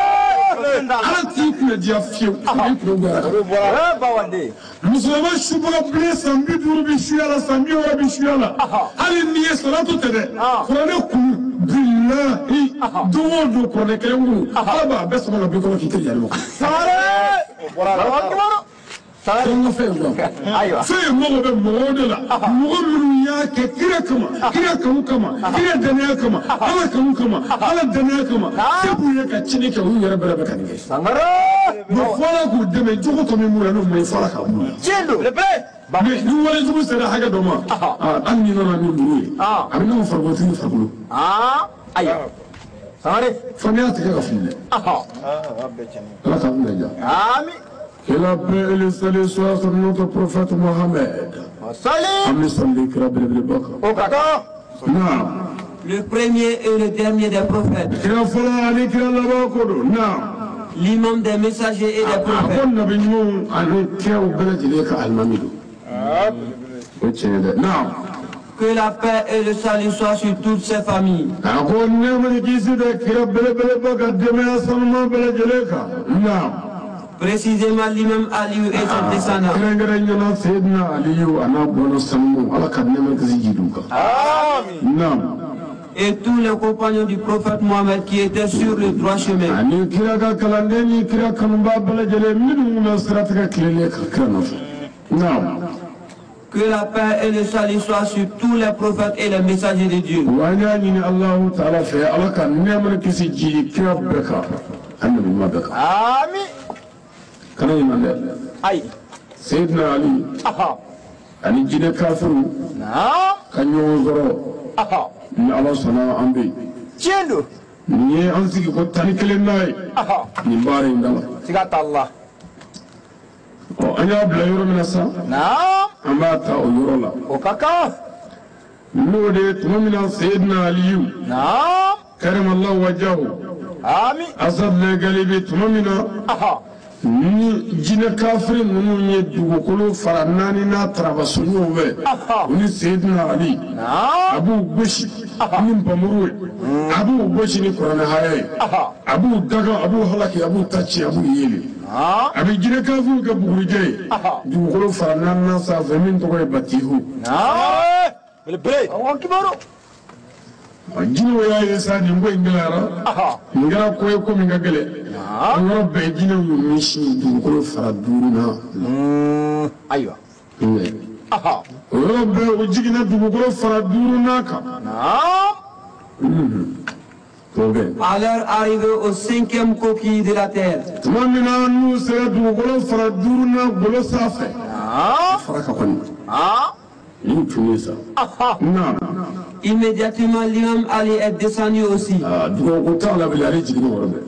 Ala t'i kunna diya fiyewu. I kunna goyara. Bawande. Musulman subaga bilen san 50 bɛ suya la san 60 bɛ suya la. Hali n'i ye salatu tɛ dɛ. Kuranɛ kun bilahi don o don kuranɛ kelen kun. Ala b'a bɛɛ sama ka bɔ i kɔnɔ k'i tɛ yɛlɛma. Sangare. Wa kibaru. Sangare. Fɛn ka fɛn dɔn. Ayiwa. Fɛn ye mago bɛ mɔgɔw de la. Mɔgɔ minnu y'a kɛ kira kama, kira kanu kama, kira danaya kama, Ala kanu kama, Ala danaya kama. Se b'u ye ka tiɲɛni kɛ u yɛrɛ bɛrɛ bɛ ka nin kɛ. Sangare. Bon fɔlɔ k'u dɛmɛ jogo tɔ min b'u la n'o ma ɲi fɔlɔ k'a b'u la. Tiɲɛ don. Mais ni walejugu sera hakɛ dɔ ma, hali n'i nana ni muru ye, a bɛ n'a fɔ farikolotigi farikolo. Ayiwa. Sangare. Fo n'i y'a tigɛ ka fili dɛ. Ala k'an kunna diya. Ami. Que la paix et le salut soient sur notre prophète Mohammed. Salut. Ami salli kira belebeleba kan. O ka kan. Naam. Le premier et le dernier des prophètes. Kira fɔlɔ ani kira laban ko don. Naam. L'imam des messagers et des A ko prophètes. nabi ɲumanw ani kiraw bɛɛ lajɛlen ka alimami don. O tiɲɛ dɛ. Naam. Que la paix et le salut soient sur toutes ses familles. A ko nɛɛma ni kisi bɛ kira belebeleba ka denbaya sanuman bɛɛ lajɛlen kan. Naam. Précisément l'imam Ali et ses descendants. Kɛrɛnkɛrɛnnenya Seydina Aliyu a n'a bɔnna sanumaw Ala ka nɛɛma ni kisi jigin u kan. Naam. Et tous les compagnons du prophète Mohammed qui étaient sur le droit chemin. Ani kira ka kalanden ni kira kanuba bɛɛ lajɛlen minnu bɛ siratigɛ tilennen kan kira nɔfɛ. Naam. Que la paix et le salut soient sur tous les prophètes et les messagers de Dieu. Wa an y'a ɲini Alahu taala fɛ Ala ka nɛɛma ni kisi jigin kira bɛɛ kan ani nabi ɲuman bɛɛ kan. Ami. Kana ɲinɛ dɛ. Ayi. Seydina Ali ani jinɛ kafiriw Naam. ka ɲɔgɔn sɔrɔ ni Ala sɔnna an bɛ yen. Tiɲɛ don. Nin ye an sigi ko 11 n'a ye nin baara in da la. Siga t'a la. Ɔ an y'a bila yɔrɔ min na sa. Naam. An b'a ta o yɔrɔ la. O ka kan. N'o de ye tuma min na Seydina Aliyu. Naam. Karimallahu wajahu. Ami. Asad Galibi tuma min na. Ni jinɛ kafiri ninnu ye dugukolo fara naani n'a tarabaso ɲɔgɔn fɛ. U ni Seydina Ali. Naam. A b'u gosi ni npamuru ye. A b'u gosi ni kuranɛ haya ye. A b'u daga a b'u halaki a b'u ta ci a b'u yeelen. A bɛ jinɛ kafiriw kɛ bugurijɛ ye. Dugukolo fara naani sanfɛ min tɔgɔ ye Batihu. Naam. Belebele. Wa kibaru. Jinɛw y'a ye sa nin ko in gɛlɛyara. Nin kɛra ko ye ko min ka gɛlɛn. O yɔrɔ bɛɛ jinɛw y'u ɲɛsin dugukolo fara duuru na. Ayiwa. O yɔrɔ bɛɛ u jiginna dugukolo fara duuru kan. Naam. O bɛ. À leur arrivée au cinquième coquille de la terre. Tuma min na n'u sera dugukolo fara duuru na golo sanfɛ. Naam. Fara ka kɔni. Nin tun ye sa. Naam. Immédiatement, l'imam Ali est descendu aussi. Dugukolo t'a la bilen ale jiginna o yɔrɔ bɛɛ.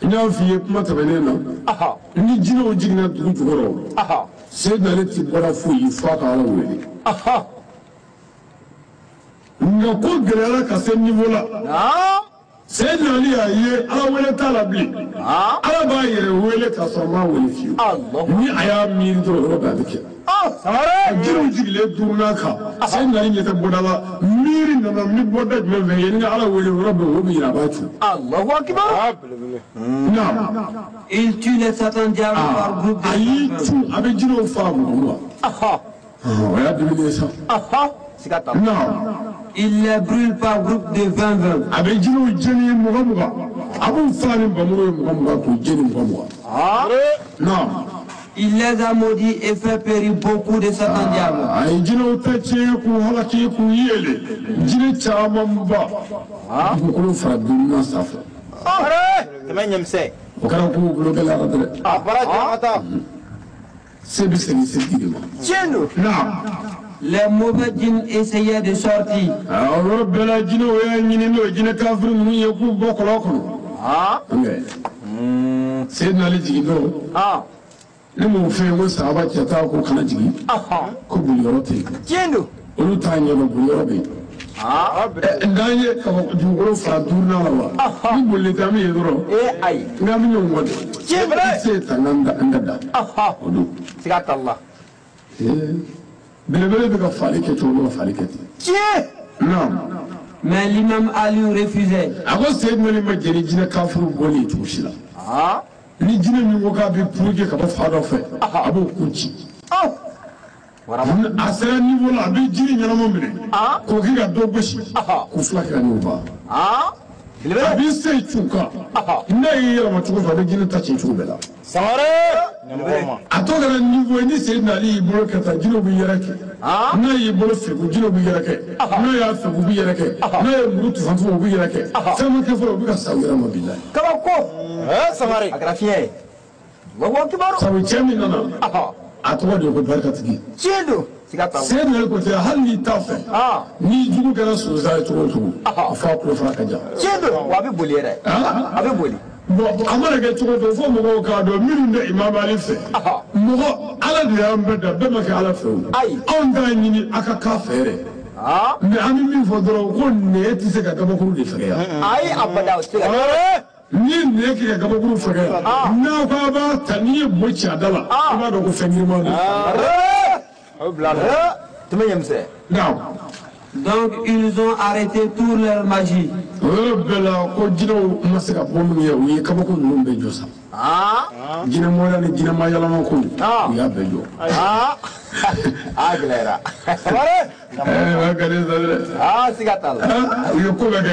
N y'a f'i ye kuma tɛmɛnen na. Ni jinɛw jiginna dugu jukɔrɔ. Seydina Ali ti bɔra foyi ye f'a ka Ala wele. Nka ko gɛlɛyara ka se niveau la. Seydina Ali y'a ye Ala wele t'a la bilen. Ala b'a yɛrɛ wele k'a sɔrɔ n m'a wele fiyewu. Ni a y'a miiri dɔrɔn o yɔrɔ bɛɛ a bɛ kɛ. Jinɛw jigilen duurunan kan Seydina Ali ɲɛ tɛ bɔda la miiri nana n bɛ bɔda jumɛn fɛ yanni n ka Ala wele o yɔrɔ bɛɛ o bɛ yira a b'a cu. Naam. Il tue les Satans diables par groupe de A y'i 120. cu a bɛ jinɛw faa mugan mugan. O y'a dumuni ye sa. Naam. Il les brûle par groupe de 20-20. A bɛ jinɛw jeni mugan mugan. A b'u faa ni npanmuru ye mugan mugan k'u jeni mugan mugan. Naam. Il les a maudits et fait périr beaucoup de Satans diables. A ye jinɛw ta tiɲɛ k'u halaki k'u yɛlɛ jinɛ camanba dugukolo fara duurunan sanfɛ. O kɛra k'u bolo gɛlɛyara dɛ. Se bɛ segin setigi de ma. Naam. Les mauvais djinns essayaient de sortir. O yɔrɔ bɛɛ la jinɛw y'a ɲini n'o ye jinɛ kafiri ninnu ye k'u bɔ kɔlɔn kɔnɔ. Seydina Ali jigin don. Ne m'o fɛ yen ko sahaba cɛ ta ko kana jigin. Ko boliyɔrɔ tɛ yen. Olu t'a ɲɛdɔn boliyɔrɔ bɛ yen. N'an ye kaba dugukolo fara duurunan la wa. Ni bolili tɛ an bɛ yen dɔrɔn. Nka an bɛ ɲɔgɔn kɔ dɛ. I se ta n ka da. O don. Belebele bɛ ka fali kɛ cogo min ka fali kɛ ten. Naam. Mais l'imam Ali refusait. A ko Seydina Ali ma jɛn ni jinɛ kafiriw bɔli ye cogo si la. Ni jinɛ min ko k'a bɛ puruke ka bɔ fa dɔ fɛ, a b'o kun ci. A sera niveau la a bɛ jiri ɲɛnama minɛ k'o kɛ ka dɔ gosi k'u fila kɛ ka ɲɔgɔn faga. A b'i se cun kan n'a y'i yɛlɛma cogo fɛ a bɛ jinɛ ta ci cogo bɛɛ la. A tɔ kɛra niveau ye ni Seydina Ali y'i bolo kɛ tan jinɛw bɛ yɛrɛ kɛ. N'a y'i bolo fegu jinɛw bɛ yɛrɛ kɛ. N'a y'a fegu u bɛ yɛrɛ kɛ. N'a ye muru tufan u bɛ yɛrɛ kɛ. Fɛn ma kɛ fɔlɔ u bɛ ka sa u yɛrɛ ma bilayi. Sabu cɛ min nana a tɔgɔ de ye ko barikatigi. Seydina Ali ko ten hali n'i t'a fɛ n'i jugu kɛra sonsan ye cogo o cogo a fɔ a tulo fara ka jan. Bon a mana kɛ cogo o cogo fo mɔgɔw k'a dɔn minnu bɛ Imam Ali fɛ mɔgɔ Ala de y'an bɛɛ da bɛɛ ma kɛ Ala fɛ o. Anw t'a ɲini a ka k'a fɛ yɛrɛ. Mais an bɛ min fɔ dɔrɔn ko nɛn tɛ se ka gabakuru de fɛgɛya. Ni nɛn kɛ ka gabakuru fɛgɛya n'a ko a b'a ta n'i ye bo ci a da la i b'a dɔn ko fɛn girinman don. Naam. Donc ils ont arrêté toute leur magie. O yɔrɔ bɛɛ la ko jinɛw ma se ka bɔ minnu ye u ye kabako ninnu bɛɛ jɔ sa. Jinɛ mɔya ni jinɛ mayɛlɛma ko u y'a bɛɛ jɔ. O ka di sa dɛ. U ye ko bɛɛ kɛ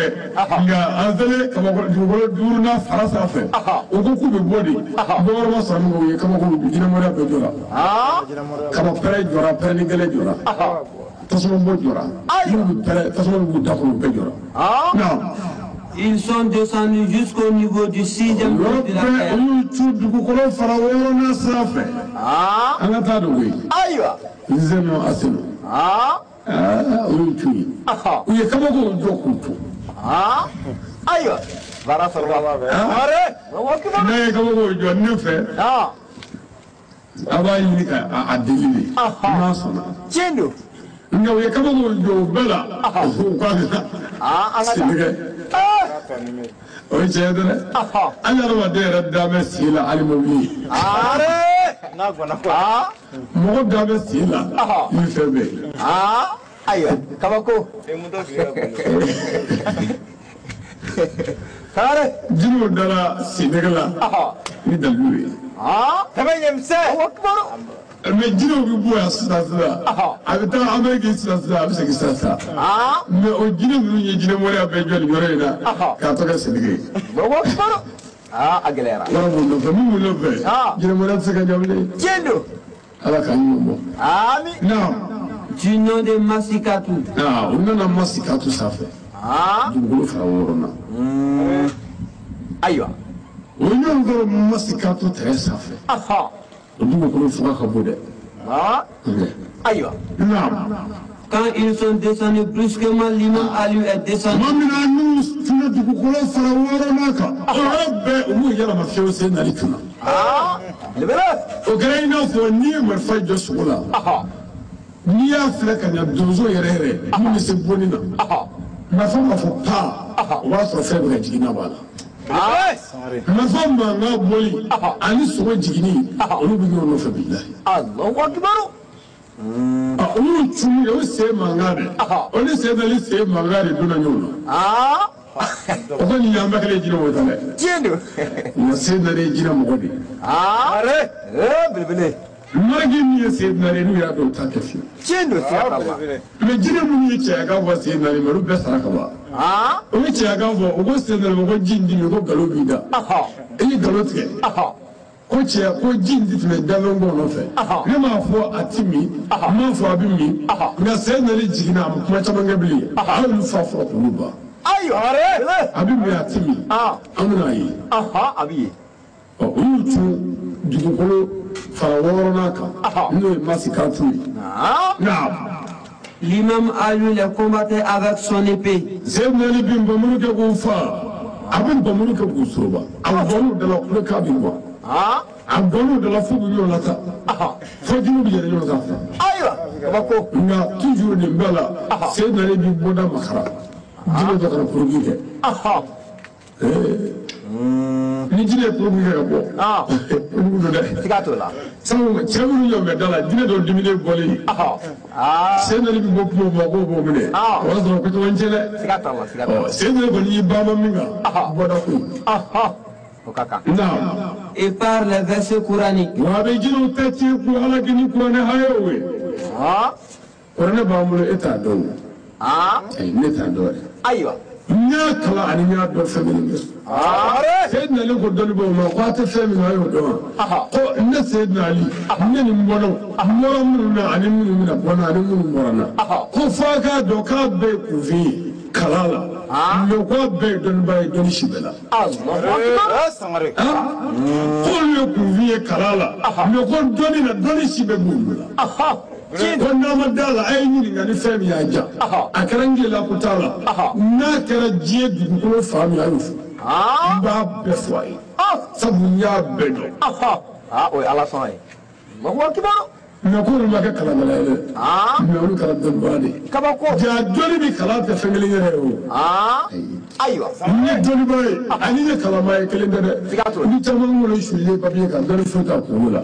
nka an selen kabako dugukolo duurunan fara sanfɛ u ko k'u bɛ bɔ de bɔyɔrɔ ma sɔrɔ min kɔ u ye kabako jinɛ mɔya bɛɛ jɔra. Kaba pɛrɛ jɔra pɛrɛnni gɛlɛn jɔra. Tasuma bɔ jɔra. Minnu bɛ pɛrɛn tasuma b'u da kɔnɔ u bɛɛ jɔra. Naam. Ils sont descendus jusqu'au niveau du sixième Yɔrɔ groupe de la bɛɛ terre. olu y'u dugukolo fara wɔɔrɔnan sira fɛ. An ka taa dogo yen. Nzɛnɔ Aseno. Olu y'u cu ye. U ye kabakow jɔ k'u to. N'a ye kabakow jɔ ne fɛ. A b'a ɲini ka a deli de. N'a sɔnna. Nka u ye kabakow jɔ o bɛɛ la. U k'a ka sentigɛ. O ye tiɲɛ ye dɛ. Hali adamaden yɛrɛ da bɛ sen la hali mobili ye. Mɔgɔ da bɛ sen la ni fɛn bɛɛ ye. Jinɛw dara sennɛgɛ la ni dalilu ye. Mais jinɛw bɛ bɔ yan sisan sisan a bɛ taa Amérique sisan sisan a bɛ segin sisan sisan. Mais o jinɛ ninnu ye jinɛ mɔriya bɛɛ jɔ nin yɔrɔ in na k'a tɔ kɛ sennɛgɛ ye. Wara b'u nɔfɛ min b'u nɔfɛ jinɛ mɔriya tɛ se ka ɲɛ bilen. Ala k'an ɲuman bɔ. Naam. Du nom de Masikatou. U nana Masikatu sanfɛ. Dugukolo fara wɔɔrɔ na. O ye ɲɔgɔn sɔrɔ Masikatu tɛrɛ sanfɛ. O dugukolo fuga ka bon dɛ. Naam. Quand ils sont descendus brusquement, l'imam Ali est descendu. Tuma min na n'u tun dugukolo fara wɔɔrɔnan kan o yɔrɔ bɛɛ u m'u yɛlɛma fiyewu Seydina Ali kunna. O kɛra i n'a fɔ n'i ye marifa jɔ sogo la n'i y'a filɛ ka ɲɛ donso yɛrɛ yɛrɛ min bɛ se bonni na marifa b'a fɔ paa o b'a sɔrɔ fɛn bɛ ka jigin n'a b'a la. Marifa mankan bɔli ani sogo jiginni olu bɛ ɲɔgɔn nɔfɛ bilahi. Olu cun o sen mankan dɛ o ni Seydina Ali sen mankan de donna ɲɔgɔn na. O kɔni y'an bɛɛ kelen jinɛ o ta dɛ. Nka Seydina Ali ye jinɛ mɔgɔ de ye. Maraki min ye Seydina Ali n'u y'a dɔn u t'a kɛ fiyewu. Mais jinɛ minnu ye cɛyakan fɔ Seydina Ali ma olu bɛɛ sara ka ban. O ye cɛyakan fɔ u ko Seydina Ali ma ko ji in dimi ko nkalon b'i da. I ye nkalon tigɛ. Ko cɛ ko ji in ti tɛmɛ danfɛn bɔ nɔfɛ. Ne m'a fɔ a ti min, n m'a fɔ a bɛ min, nka Seydina Ali jiginna a ma kuma caman kɛ bilen. A y'olu fa fɔlɔ k'olu ban. A bɛ min a ti min, an bɛna a ye. Ɔ u y'u cun dugukolo fara wɔɔrɔnan kan n'o ye Masikatu ye. Naam. L'imam Ali les combattait avec son épée. Seydina Ali bi nbamuru kɛ k'u fa, a bɛ nbamuru kɛ k'u soroba. A gɔn'u dala kulekan bɛ bɔ. A gɔn'u dala f'u bɛ ɲɔgɔn lata. Fo jinɛw bɛ yɛlɛ ɲɔgɔn sanfɛ. Nka toujours nin bɛɛ la Seydina Ali bi bɔda makara. Jinɛ dɔ kana kuruki kɛ. Ni jinɛ ye kuruki kɛ ka bɔ. Olu don dɛ. Sabu cɛ minnu jɔ bɛ da la jinɛ dɔ diminen bɔlen. Seydina Ali bɛ bɔ kuma o kuma k'o b'o minɛ. O y'a sɔrɔ ko caman cɛ dɛ. Seydina Ali kɔni y'i banba min kan bɔda ko ye. Naam. Et par les versets coraniques. Wa a bɛ jinɛw ta tiɲɛ k'u halaki ni kuranɛ hayaw ye. Kuranɛ b'an bolo e t'a dɔn o. Ayi ne t'a dɔn yɛrɛ. N y'a kalan ani n y'a dɔn fɛn minnu bɛ. Seydina Ali ko dɔnnibaaw ma ko a tɛ fɛn min a y'o dɔn wa. Ko ne Seydina Ali ne ni n bɔnnaw n bɔra minnu na ani minnu bɛna bɔ n na ani minnu bɔra n na. Ko f'a k'a dɔn k'a bɛɛ ye kunfin ye kalan la. Mais k'a bɛɛ ye dɔnnibaa ye dɔnni si bɛɛ la. K'olu ye kunfin ye kalan la. Mais ko dɔnni na dɔnni si bɛɛ b'olu la. Ko n'a ma da la a ye ɲininka ni fɛn min y'a ja. A kɛra n gɛlɛya ko t'a la. N'a kɛra diɲɛ dugukolo fan min a y'o fɔ. N b'a bɛɛ fɔ a ye. Sabu n y'a bɛɛ dɔn. O ye Ala sɔn ye. Mais k'olu ma kɛ kalankɛla ye dɛ. Mais olu kɛra dɔnnibaa de ye. Ja dɔnni ni kalan tɛ fɛn kelen yɛrɛ ye o. Ni ye dɔnnibaa ye ani ye kalanbaa ye kelen tɛ dɛ. Ni caman wolo sulen papiye kan dɔnni foyi t'a kunkolo la.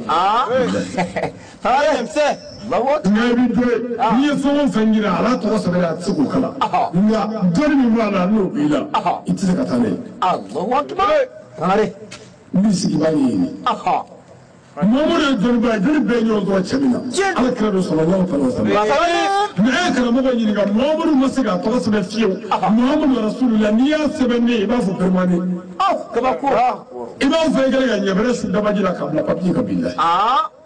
Nka i bɛ dɔ ye n'i ye fɛn o fɛn jira a n'a tɔgɔ sɛbɛn a tɛ se k'o kalan. Nka dɔnni min b'a la n'o b'i la i tɛ se ka taa n'a ye. N b'i sigi i b'a ɲɛɲini. Mamadu ye dɔnnibaa ye dɔnni bɛɛ ye ɲɔgɔn sɔrɔ cɛ min na Ala kira don sallallahu alaihi wa sallam. Mais e ye karamɔgɔ ɲininka Mamadu ma se k'a tɔgɔ sɛbɛn fiyewu. Mamadu rasulillah n'i y'a sɛbɛn ne ye i b'a fɔ perimani. I b'a fɔ i kɛlen ka ɲɛbɛrɛ su dabaji la k'a bila papiye kan bilahi.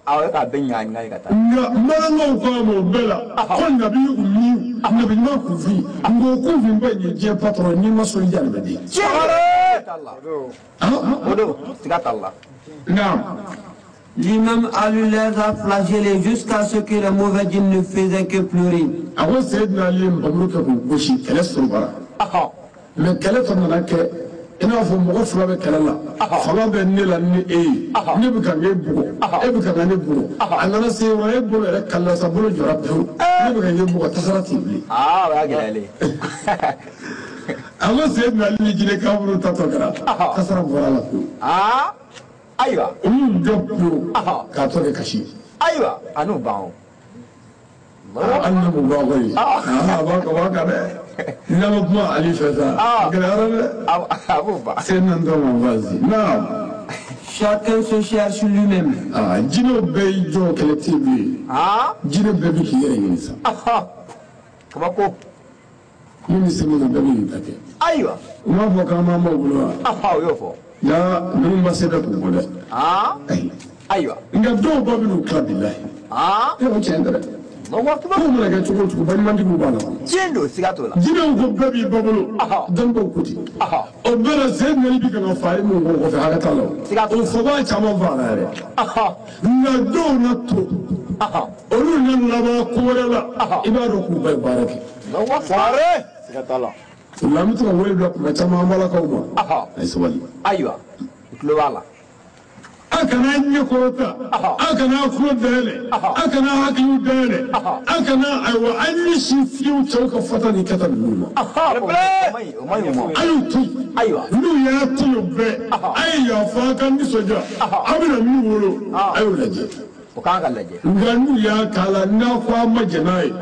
Nka marankaw ko a ma o bɛɛ la ko nabi ummi nabi ɲuman kunfin nka o kunfin ba in ye diɲɛ patɔrɔn n'i ma sɔn i adamaden. Naam. L'imam Ali les a flagellés jusqu'à ce que les mauvais djinns ne faisaient que pleurer. A ko Seydina Ali ye nbamuru kɛ k'u gosi kɛlɛ sorobara. Mais kɛlɛ tɔ nana kɛ i n'a fɔ mɔgɔ fila bɛ kɛlɛ la. Fanga bɛ ne la ni e ye. Ne bɛ ka e bugɔ e bɛ ka ne bugɔ. A nana se yɔrɔ e bolo yɛrɛ kalila sa bolo jɔra pewu. Ne bɛ ka e bugɔ tasara t'i bilen. O y'a gɛlɛyalen. A ko Seydina Ali ni jinɛ kaburu tatɔ kɛra tasara bɔra a la pewu. Ayiwa. Olu y'u jɔ pewu k'a tɔ kɛ kasi. Ayiwa a n'u ban o. Hali ne m'o bɔ a kɔ ye. A b'a kan b'a kan dɛ. N'a ma kuma Ali fɛ sa. A gɛlɛyara dɛ. A b'o ban. Seydina Ntɔ ma vas-y. Naam. Chacun se cherche lui-même. Jinɛw bɛɛ y'i jɔ kɛlɛ tɛ yen bilen. Jinɛ bɛɛ bɛ k'i yɛrɛ ɲini sa. Kabako. Min bɛ se min na bɛɛ bɛ nin ta kɛ. Ayiwa. U m'a fɔ k'an b'an baw bolo wa? O y'o fɔ. Ya ninnu ma se bɛ k'u bɔ dɛ. Ayiwa. Nka dɔw ba bɛ n'u tila bilahi. E o tiɲɛ tɛ dɛ. Kow mana kɛ cogo o cogo baɲumantigiw b'a la. Tiɲɛ don siga t'o la. Jinɛw ko bɛɛ b'i ba bolo. Dɔnnibaw ko ten. O bɛɛ la Seydina Ali bi kan ka faali min k'o kɔfɛ hakɛ t'a la o. O fɔbaa caman faara yɛrɛ. Nka dɔw na to. Olu na laban ko wɛrɛ la. I b'a dɔn k'u ba ye baara kɛ. Siga t'a la. O la an bɛ to ka wele bila kuma caman an balakaw ma. A ye sabali. Ayiwa, i tulo b'a la. A kana ɲɛ kɔrɔta, a kana tulo dayɛlɛ, a kana hakiliw dayɛlɛ, a kana ayiwa an ɲɛsin fiyewu cɛw ka fɔta ni kɛta ninnu ma. O ma ɲi o ma. A y'u to yen. Ayiwa. N'u y'a to yen bɛɛ, a ye yafa a ka nisɔndiya, aw bɛna min wolo, a y'o lajɛ. O kan ka lajɛ. Nka n'u y'a k'a la n'a ko a ma jɛn n'a ye,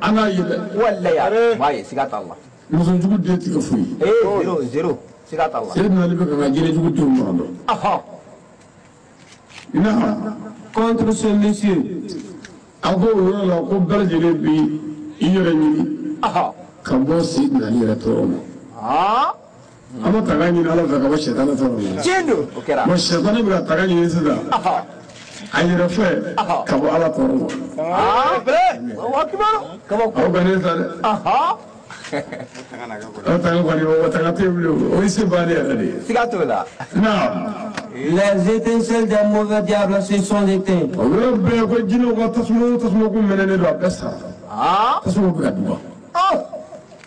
an n'a ye dɛ. Walayi a b'a ye, siga t'a la. Musojugu den tigɛ foyi ye. Ee, zéro zéro, siga t'a la. Seydina Ali bɛ ka n ka jinɛjugu denw mara dɔn. Naam. Contre ce monsieur. A ko o yɔrɔ la ko bɛɛ lajɛlen bi i yɛrɛ ɲini ka bɔ Seydina Ali yɛrɛ tɔɔrɔ ma. An ma tanga ɲini Ala fɛ ka bɔ sɛtanɛ tɔɔrɔ ma. Tiɲɛ don, o kɛra. Bon, sɛtanɛ bɛ ka tanga ɲini sisan a yɛrɛ fɛ ka bɔ Ala tɔɔrɔ ma. Kabako. Aw ka ne ta dɛ. Aw tanga kɔni o tanga tɛ yen bilen, o ye se bannen yɛrɛ de ye. Siga t'o la. Naam. Les étincelles des mauvais diables se sont éteintes. O yɔrɔ bɛɛ ko jinɛw ka tasuma o tasuma kun mɛnɛnen don a bɛɛ sara. Tasuma bɛ ka duga.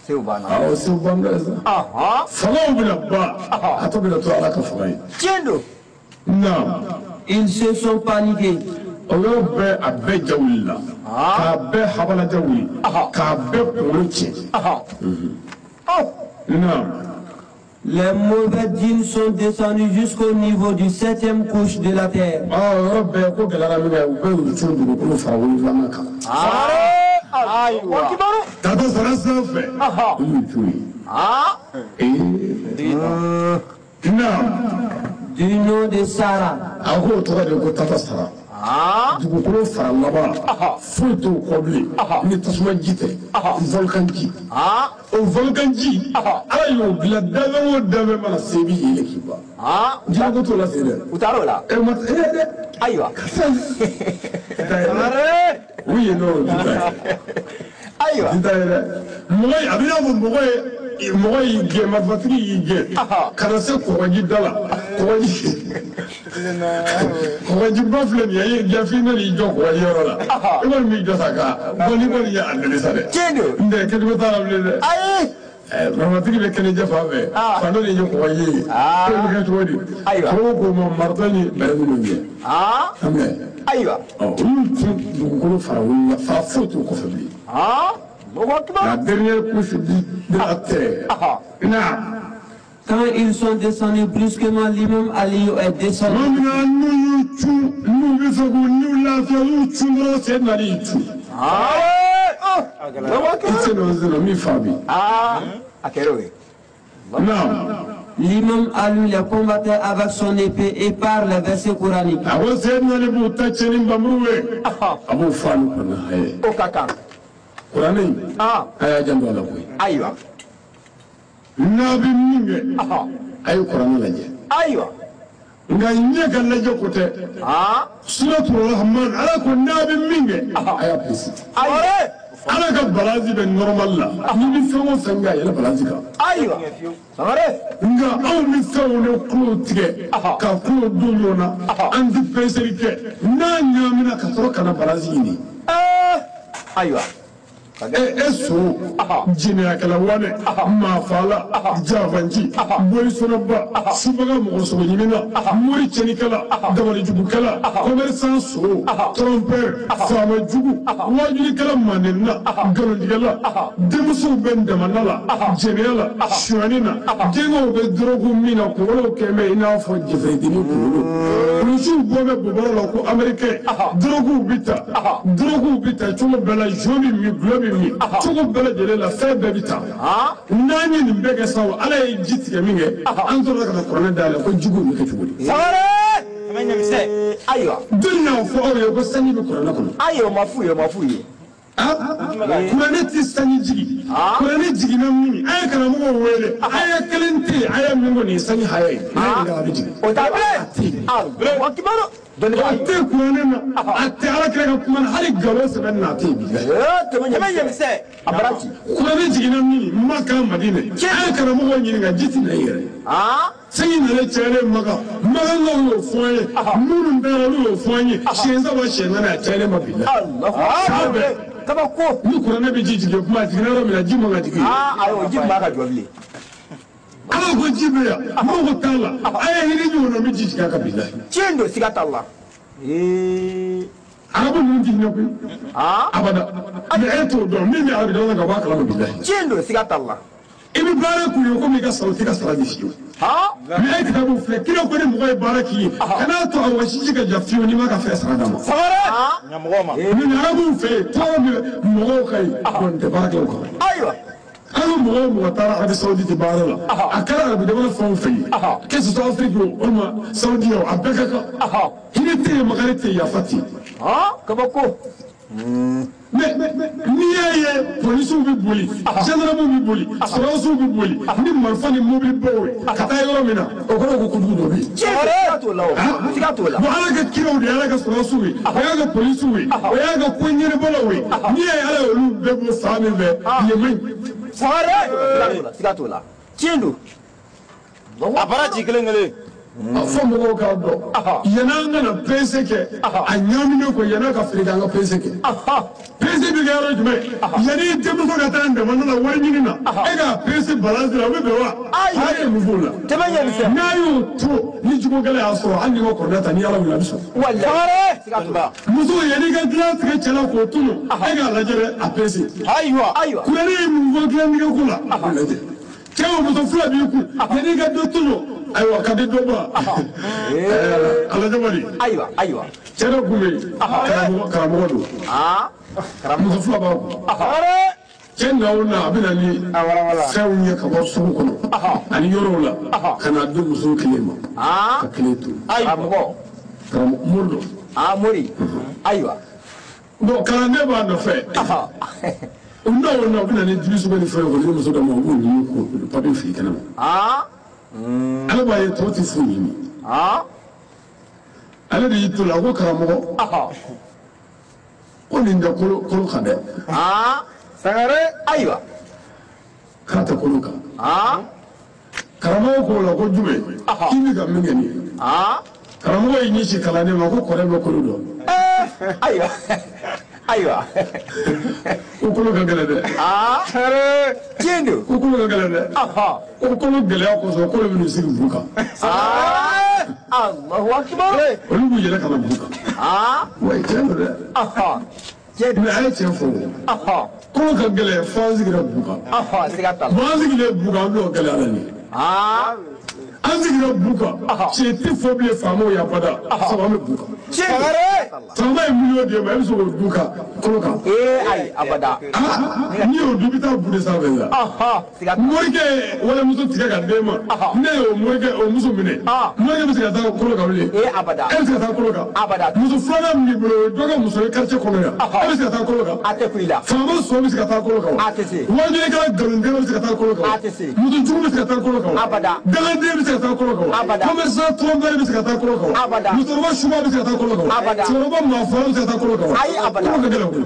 Sew banna. Awɔ, sew banna sisan. Fangaw bɛna ban, a tɔ bɛna to Ala ka fanga ye. Tiɲɛ don. Naam. Ils se sont paniqués. O yɔrɔ bɛɛ a bɛɛ ja wulila. K'a bɛɛ habalaja wuli. K'a bɛɛ kunkolo tiɲɛ. Naam. Les mauvais djinns sont descendus jusqu'au niveau du septième couche de la terre. O yɔrɔ bɛɛ ko gɛlɛyara min kɛ, u bɛɛ y'u cun dugukolo fara wolonwulanan kan. Ayiwa. Ka taa sara sanfɛ. U y'u cun yen. Naam. Du nom de Sarah. A ko o tɔgɔ de ko tata sara. Dugukolo fara laban foyi t'o kɔ bilen ni tasuma ji tɛ, volcan ji. O volcan ji, Ala y'o dilan danfɛn o danfɛn mana se i bɛ yɛlɛ k'i ban. Jinɛko t'o la se dɛ. U taara o la. E ma e dɛ. Ayiwa. U yen nɔ o ti taa ye. Ayiwa. Ti taa ye dɛ. Mɔgɔ a bɛ i n'a fɔ mɔgɔ ye mɔgɔ y'i gɛn, marifatigi y'i gɛn ka na se kɔgɔji da la, kɔgɔjiba filɛ nin ye, i ye f'i nana i jɔ kɔgɔji yɔrɔ la, i kɔni b'i jɔ sa ka bɔn n'i kɔni ye a nimisa dɛ. Tiɲɛ don. N tɛ kɛcogo t'a la bilen dɛ. Ayi. Marifatigi bɛ kɛnɛjɛ fan fɛ, fan dɔ de ye kɔgɔji ye, e bɛ kɛ cogo di? Ayiwa. Ko ko ma marifa ni bɛrɛ minnu jɛ. Ayiwa. Ɔ, olu tun dugukolo fara wulila, fara foyi t'u kɔfɛ bilen. La dernière couche de la terre. Naam. Quand ils sont descendus brusquement, l'imam Ali est descendu. Tuma min na n'u y'u cun, n'u bɛ fɛ k'u niw lafiya, u y'u cun dɔrɔn, Seydina Ali y'i cun. I sen nɔ sen nɔ min fa bi. A kɛra o ye. Naam. L'imam Ali les combattait avec son épée et par les versets coraniques. A ko Seydina Ali b'u ta cɛ ni npanmuru ye. A b'o fa ni kuranɛ hayɛ. O ka kan. Kuranɛ in, a y'a janto a la koyi. Ayiwa. N'a bɛ min kɛ, a ye kuranɛ lajɛ. Ayiwa. Nka ɲɛ ka lajɛ ko tɛ. Suratul Rahman, Ala ko n'a bɛ min kɛ, a y'a pilisi. Ayiwa. Ala ka balansi bɛ normal la. N'i bɛ fɛn o fɛn kɛ, a yɛlɛ balansi kan. Ayiwa. Sangare. Nka anw bɛ fɛnw de kulo tigɛ ka kulo don ɲɔgɔn na, an tɛ peseli kɛ n'a ɲagamina ka sɔrɔ ka na balansi ɲini. Ayiwa. E so jɛnɛyakɛla wanɛ, maafala, jafanci, bolisɔnɔba, subaga, mɔgɔsogo ɲinina, mori cɛnikɛla, dabalijugukɛla, commerçant so, trompeur, faama jugu, wajulikɛla, mandenna, nkalontigɛla, denmusow bɛ damana la, jɛnɛya la, sonyani na, denkɛw bɛ dɔrɔgu min na, kunkolo kɛn bɛ i n'a fɔ jɛfɛdennin kunkolo, polisiw bɔ bɛ bobara la ko américain, dɔrɔguw bɛ ta, dɔrɔguw bɛ ta cogo bɛɛ la, zon bɛ min, gulɔ bɛ min, cogo bɛɛ lajɛlen la, fɛn bɛɛ bɛ ta. N'an ye nin bɛɛ kɛ sa, Ala ye ji tigɛ min kɛ, an tora ka na kuranɛ dayɛlɛ ko juguw bɛ kɛ cogo di? Ayiwa. Jɔnni y'a fɔ aw ye ko sanji bɛ kuranɛ kɔnɔ? Ayi, o ma f'u ye, o ma f'u ye. Kuranɛ tɛ sanji jigin. Kuranɛ jiginna min, a ye karamɔgɔw wele, a ye kelen tɛ yen, a ye min ko nin ye sanji haya ye, n'a ye nin kɛ a bɛ jigin. O t'a bilen. Wa kibaru. A tɛ kuranɛ na, a tɛ Ala kira ka kuma na, hali nkalon sɛbɛn na a tɛ yen bi. Tɛmɛ ɲɛmisɛn. A bara ci. Kuranɛ jiginna min, Maka Madinɛ, a ye karamɔgɔw ɲininka, ji tɛ na i yɛrɛ. Sanji nana cayalen Maka, Makankaw y'o fɔ an ye, minnu taara olu y'o fɔ an ye, siɲɛ 3 siɲɛ 4 a cayalen ma bi la. San bɛɛ. Kabako. Ni kuranɛ bɛ ji jigin kuma a jiginna yɔrɔ min na ji man ka jigin. Aa ayiwa ji tun b'a ka jɔ bilen. Ala ko ji bɛ yan mɔgɔ t'a la a ye hinɛ ɲɔgɔn na min ji jigin a ka bi la. Tiɲɛ don siga t'a la. Arabu ninnu ti hinɛ koyi. Abada. Mais e t'o dɔn min bɛ arabu jamana kan o b'a kalama bi la. Tiɲɛ don siga t'a la. I bɛ baara k'u ye komi i ka sara u t'i ka sara di fiyewu. Mais e kitabu filɛ kira ko ni mɔgɔ ye baara k'i ye kan'a to a wɔsiji ka ja fiyewu n'i m'a ka fɛn sara d'a ma. Ɲamɔgɔ ma. Nin arabuw fɛ yen tɔɔrɔ min mɔgɔw ka yen kɔni tɛ baara kɛ o kan. Ayiwa. An ka mɔgɔ o mɔgɔ taara Arabi Saoudite baara la a kɛra arabu jamana fɛn o fɛn ye que ce soit Afrique o walima Saoudi o a bɛɛ ka kan. Hinɛ tɛ yen makari tɛ yen yafa tɛ yen. Kabako. Mais n'i y'a ye polisiw bɛ boli gendarmew bɛ boli sɔrɔdasiw bɛ boli ni marifa ni mobilibaw ye ka taa yɔrɔ min na o kɔrɔ ko kojugu dɔ bɛ yen. Siga t'o la o. Siga t'o la. Bon Ala ka kiraw de ye Ala ka sɔrɔdasiw ye o y'a ka polisiw ye o y'a ka ko ɲɛnabɔlaw ye n'i y'a ye Ala y'olu bɛɛ bɔ fan min fɛ yen man ɲi. Siga t'o la. Tiɲɛ don. A baara ci kelen kelen. A fɔ mɔgɔw k'a dɔn yan'an ka na pese kɛ a ɲagaminen kɔ yan'a ka feere kɛ an ka pese kɛ. Pese bɛ kɛ yɔrɔ jumɛn yanni i denmuso ka taa dama na wari ɲini na e k'a pese balance la o bɛ bɛn wa? A ye mun f'o la? Tɛmɛ ɲɛ misɛn. N'a y'o to ni jugukɛla y'a sɔrɔ hali n'i ma kɔrɔda ta ni Ala wuli a bɛ sɔn. Walayi. Siga t'o la. Muso yanni i ka dilan tigɛ cɛ la k'o tunu e k'a lajɛ dɛ a pese. Ayiwa. Ayiwa. Kuranɛ ye mun fɔ dilantigɛ ko la? A lajɛ. Cɛ o muso fila b'i kun yanni i ka dɔ tunu ayiwa ka di dɔ ma. A lajɛ wali. Ayiwa ayiwa. Cɛ dɔ kun bɛ yen karamɔgɔ don. Muso fila b'a kun. Cɛ na o na a bɛ na ni fɛnw ye ka bɔ sugu kɔnɔ ani yɔrɔw la ka na di muso kelen ma ka kelen to. Karamɔgɔ. Karamɔgɔ mori don. Mori. Ayiwa. Bon kalanden b'a nɔfɛ. U na o na u bɛ na ni dibi sugu ni fɛnw ye k'o di muso dɔ ma u b'o ɲini k'o papiye fili kɛnɛ ma. Ale b'a ye tɔw tɛ foyi ɲini. Ale de y'i to la a ko karamɔgɔ. Ko nin tɛ kolo kan dɛ. Sangare. Ayiwa. K'a tɛ kolo kan. Karamɔgɔ k'o la ko jumɛn k'i bɛ ka min kɛ nin ye. Karamɔgɔ y'i ɲɛsin kalanden ma ko kɔrɛ bɛ kolo dɔn. Ayiwa. Ayiwa. Ko kolo ka gɛlɛn dɛ. Tiɲɛ don. Ko kolo ka gɛlɛn dɛ. Ko kolo gɛlɛya kosɔn kolo bɛ n'u sigi bu kan. Allahu akibar. Olu b'u yɛlɛ ka na bu kan. Wa tiɲɛ don dɛ. Tiɲɛ don. Mais a ye tiɲɛ fɔ o. Kolo ka gɛlɛn fo an sigira bu kan. Siga t'a la. Bon an sigilen bu kan an bɛn'o gɛlɛya la nin ye. An sigira bu kan. Tiɲɛ tɛ fɔ bilen faamaw ye abada. Sabu an bɛ bu kan. Faama ye miliyɔn d'e ma e bɛ se k'o du kan kolo kan. Ayi abada. N'i y'o dun i bɛ taa bu de sanfɛ sa. Morikɛ ye walimuso tigɛ ka d'e ma. Ne y'o morikɛ o muso minɛ. Morikɛ bɛ se ka taa kolo kan bilen. Abada. E bɛ se ka taa kolo kan. Abada. Muso filanan min b'i bolo o ye dɔ ka muso ye quartier kɔnɔ yan. E bɛ se ka taa kolo kan. A tɛ ku i la. Faama sɔn bɛ se ka taa kolo kan wa? A tɛ se. Wajilikɛla nkalontigɛla bɛ se ka taa kolo kan wa? A tɛ se. Muso jugu bɛ se ka taa kolo kan wa? Abada. Dangaden bɛ se ka taa kolo kan wa? Abada. Commerçant trompeur bɛ se ka taa kolo kan wa? Abada. Musokɔrɔba suba bɛ se ka taa kolo kan wa? Abada. Cɛkɔrɔba maafaala bɛ se ka taa kolo kan wa? Ayi abada. Kolo ka gɛlɛn koyi.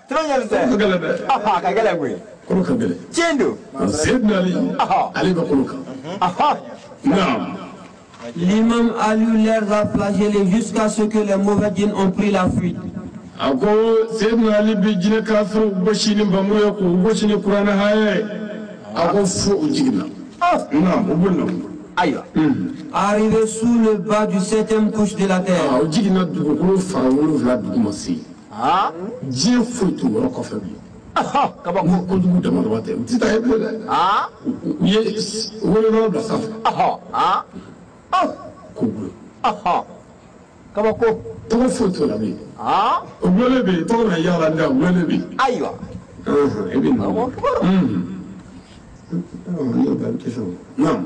Tɛmɛ ɲɛ misɛn. Kolo ka gɛlɛn dɛ. A ka gɛlɛn koyi. Kolo ka gɛlɛn. Tiɲɛ don. Seydina Ali ale bɛ kolo kan. Naam. L'imam Ali les a flagellés jusqu'à ce que les mauvais djinns ont pris la fuite. A ko Seydina Ali bɛ jinɛ kafiriw gosi ni npanmuru ye k'u gosi ni kuranɛ haya ye. A ko fo u jiginna. Naam u bolila. Ayiwa. Arrivé sous le bas du septième couche de la terre. U jiginna dugukolo fan 7 duguma se. Diɲɛ foyi t'u yɔrɔ kɔfɛ bilen. Kabako. Ni kojugu dama dama tɛ u tɛ taa ye bilen dɛ. U ye wolonwula bila sanfɛ. K'u bolo. Kabako. Tɔgɔ foyi t'o la bilen. O gulonnen bɛ yen tɔgɔ bɛna yaala n da o gulonnen bɛ yen. Ayiwa. E bɛ na. Naam.